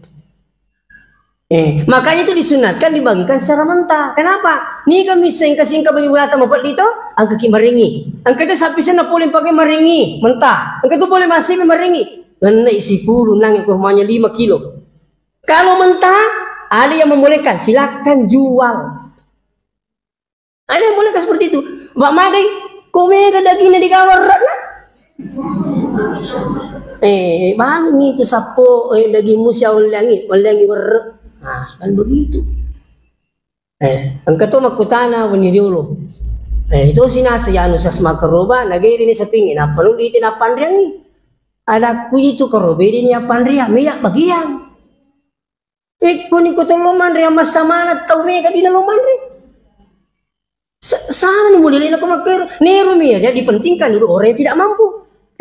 Eh, makanya itu disunatkan dibagikan secara mentah. Kenapa? Niga misseng kasingka bagi bulata mapeddi to, angka ki marengi. Angka itu sapi senna pole pakai marengi, mentah. Angka itu boleh masih marengi. Ngennai sipulu nang kurmanya lima kilo. Kalau mentah, ada yang membolehkan, silakan jual. Ada yang boleh seperti itu. Wa magai, ko mega dagingna digawa werre'na. Eh, balu ni tu sappo, eh, dagingmu sia olleangi, olleangi werre'. Nah, kan begitu. Eh, engka to makkutana wenni riolo. Eh, itu sinasa ya anu sas makkaroba, nageri ni sapingi, nappa nuli ti nappanriangi. Ada ku itu karobe di ni appanriang, meja bagian. Ikko ni ko tollo manre, amma samana tau mega dina lo manre. Sa-, sana ni model na ko makkero. Neru mi ya, dipentingkan dulu orang yang tidak mampu.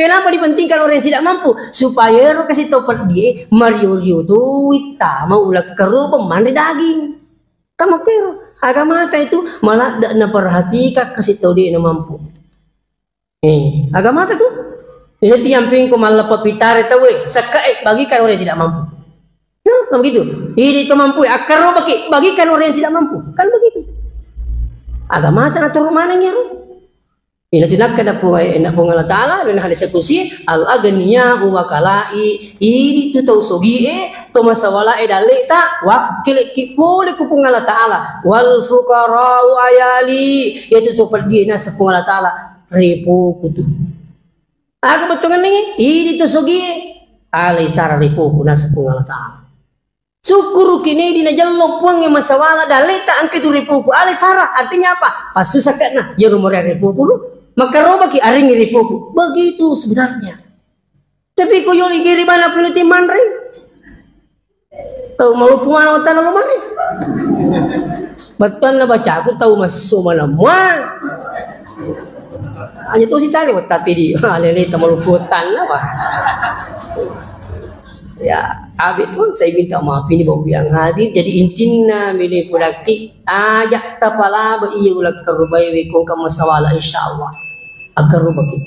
Kenapa dipentingkan orang yang tidak mampu? Supaya ero kasih tau peddi, mario-rio tu ittama ulakkaroba manre daging. Kan makkero. Agamata itu malah tidak naperhatikan kasih tau dia na mampu. Eh, agamata tu. Ini tiang pingko mallepa pitare tauwe, sekka e, bagikan orang yang tidak mampu. Tuh, kan begitu. Ini itu mampu, akkarobaki, bagikan orang yang tidak mampu. Kan begitu. Agamata na turun mana ngiru? Ini tinakka na Puang, na Puang Allah Ta'ala, dan hadis kusi, al agniya wa kalai, ini tu tau sogi e, to masawala e dalle ta, wakkele ki pole ku Puang Allah Ta'ala, wal fuqara'u ayali, itu to peddi na sa Puang Allah Ta'ala. Repoku tu. Aga bettuangenna, idi to sogie, alai sara repoku, nasa Puang Allah Ta'ala. Sukkuruki nedi najello Puangnge masawala, daleta engka tu repoku, alai sara. Artinya apa? Passusakkenna, jero morea repoku lu, makkarobaki arengngi repoku. Begitu sebenarnya. Tapi ko yoli giri bana pinuti manre. Tau maloppo maneng wattanna lo mari. Bettuanna bacaku tau masso maneng mua. Hanya tu sitani wattati di alele ta maloppo wattanna, wah. Ya, abi tu saya minta maaf ini bagi yang hadir. Jadi intinna mele pudakki aja tapalaba iya ulakkarobae wekong kamu sawala insyaallah. Akkarobaki.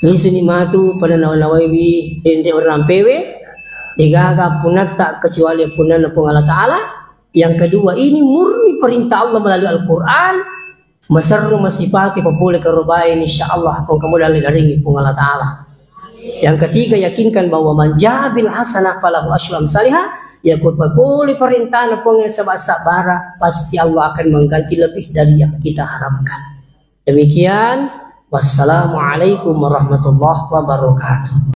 Lisuni matu pada nawa-nawaiwi denre orang rampewe, degaga punatta kecuali punanna Puang Allah Ta'ala. Yang kedua, ini murni perintah Allah melalui Al-Quran. Maserru masipake papole karobae, insya Allah, kong kamu dalil daringi Puang Allah Ta'ala. Yang ketiga, yakinkan bahwa man jaa bil hasanah falahu asyru amsaliha, ya ku papole perintahna Puang yang sabara, pasti Allah akan mengganti lebih dari yang kita harapkan. Demikian, wassalamualaikum warahmatullahi wabarakatuh.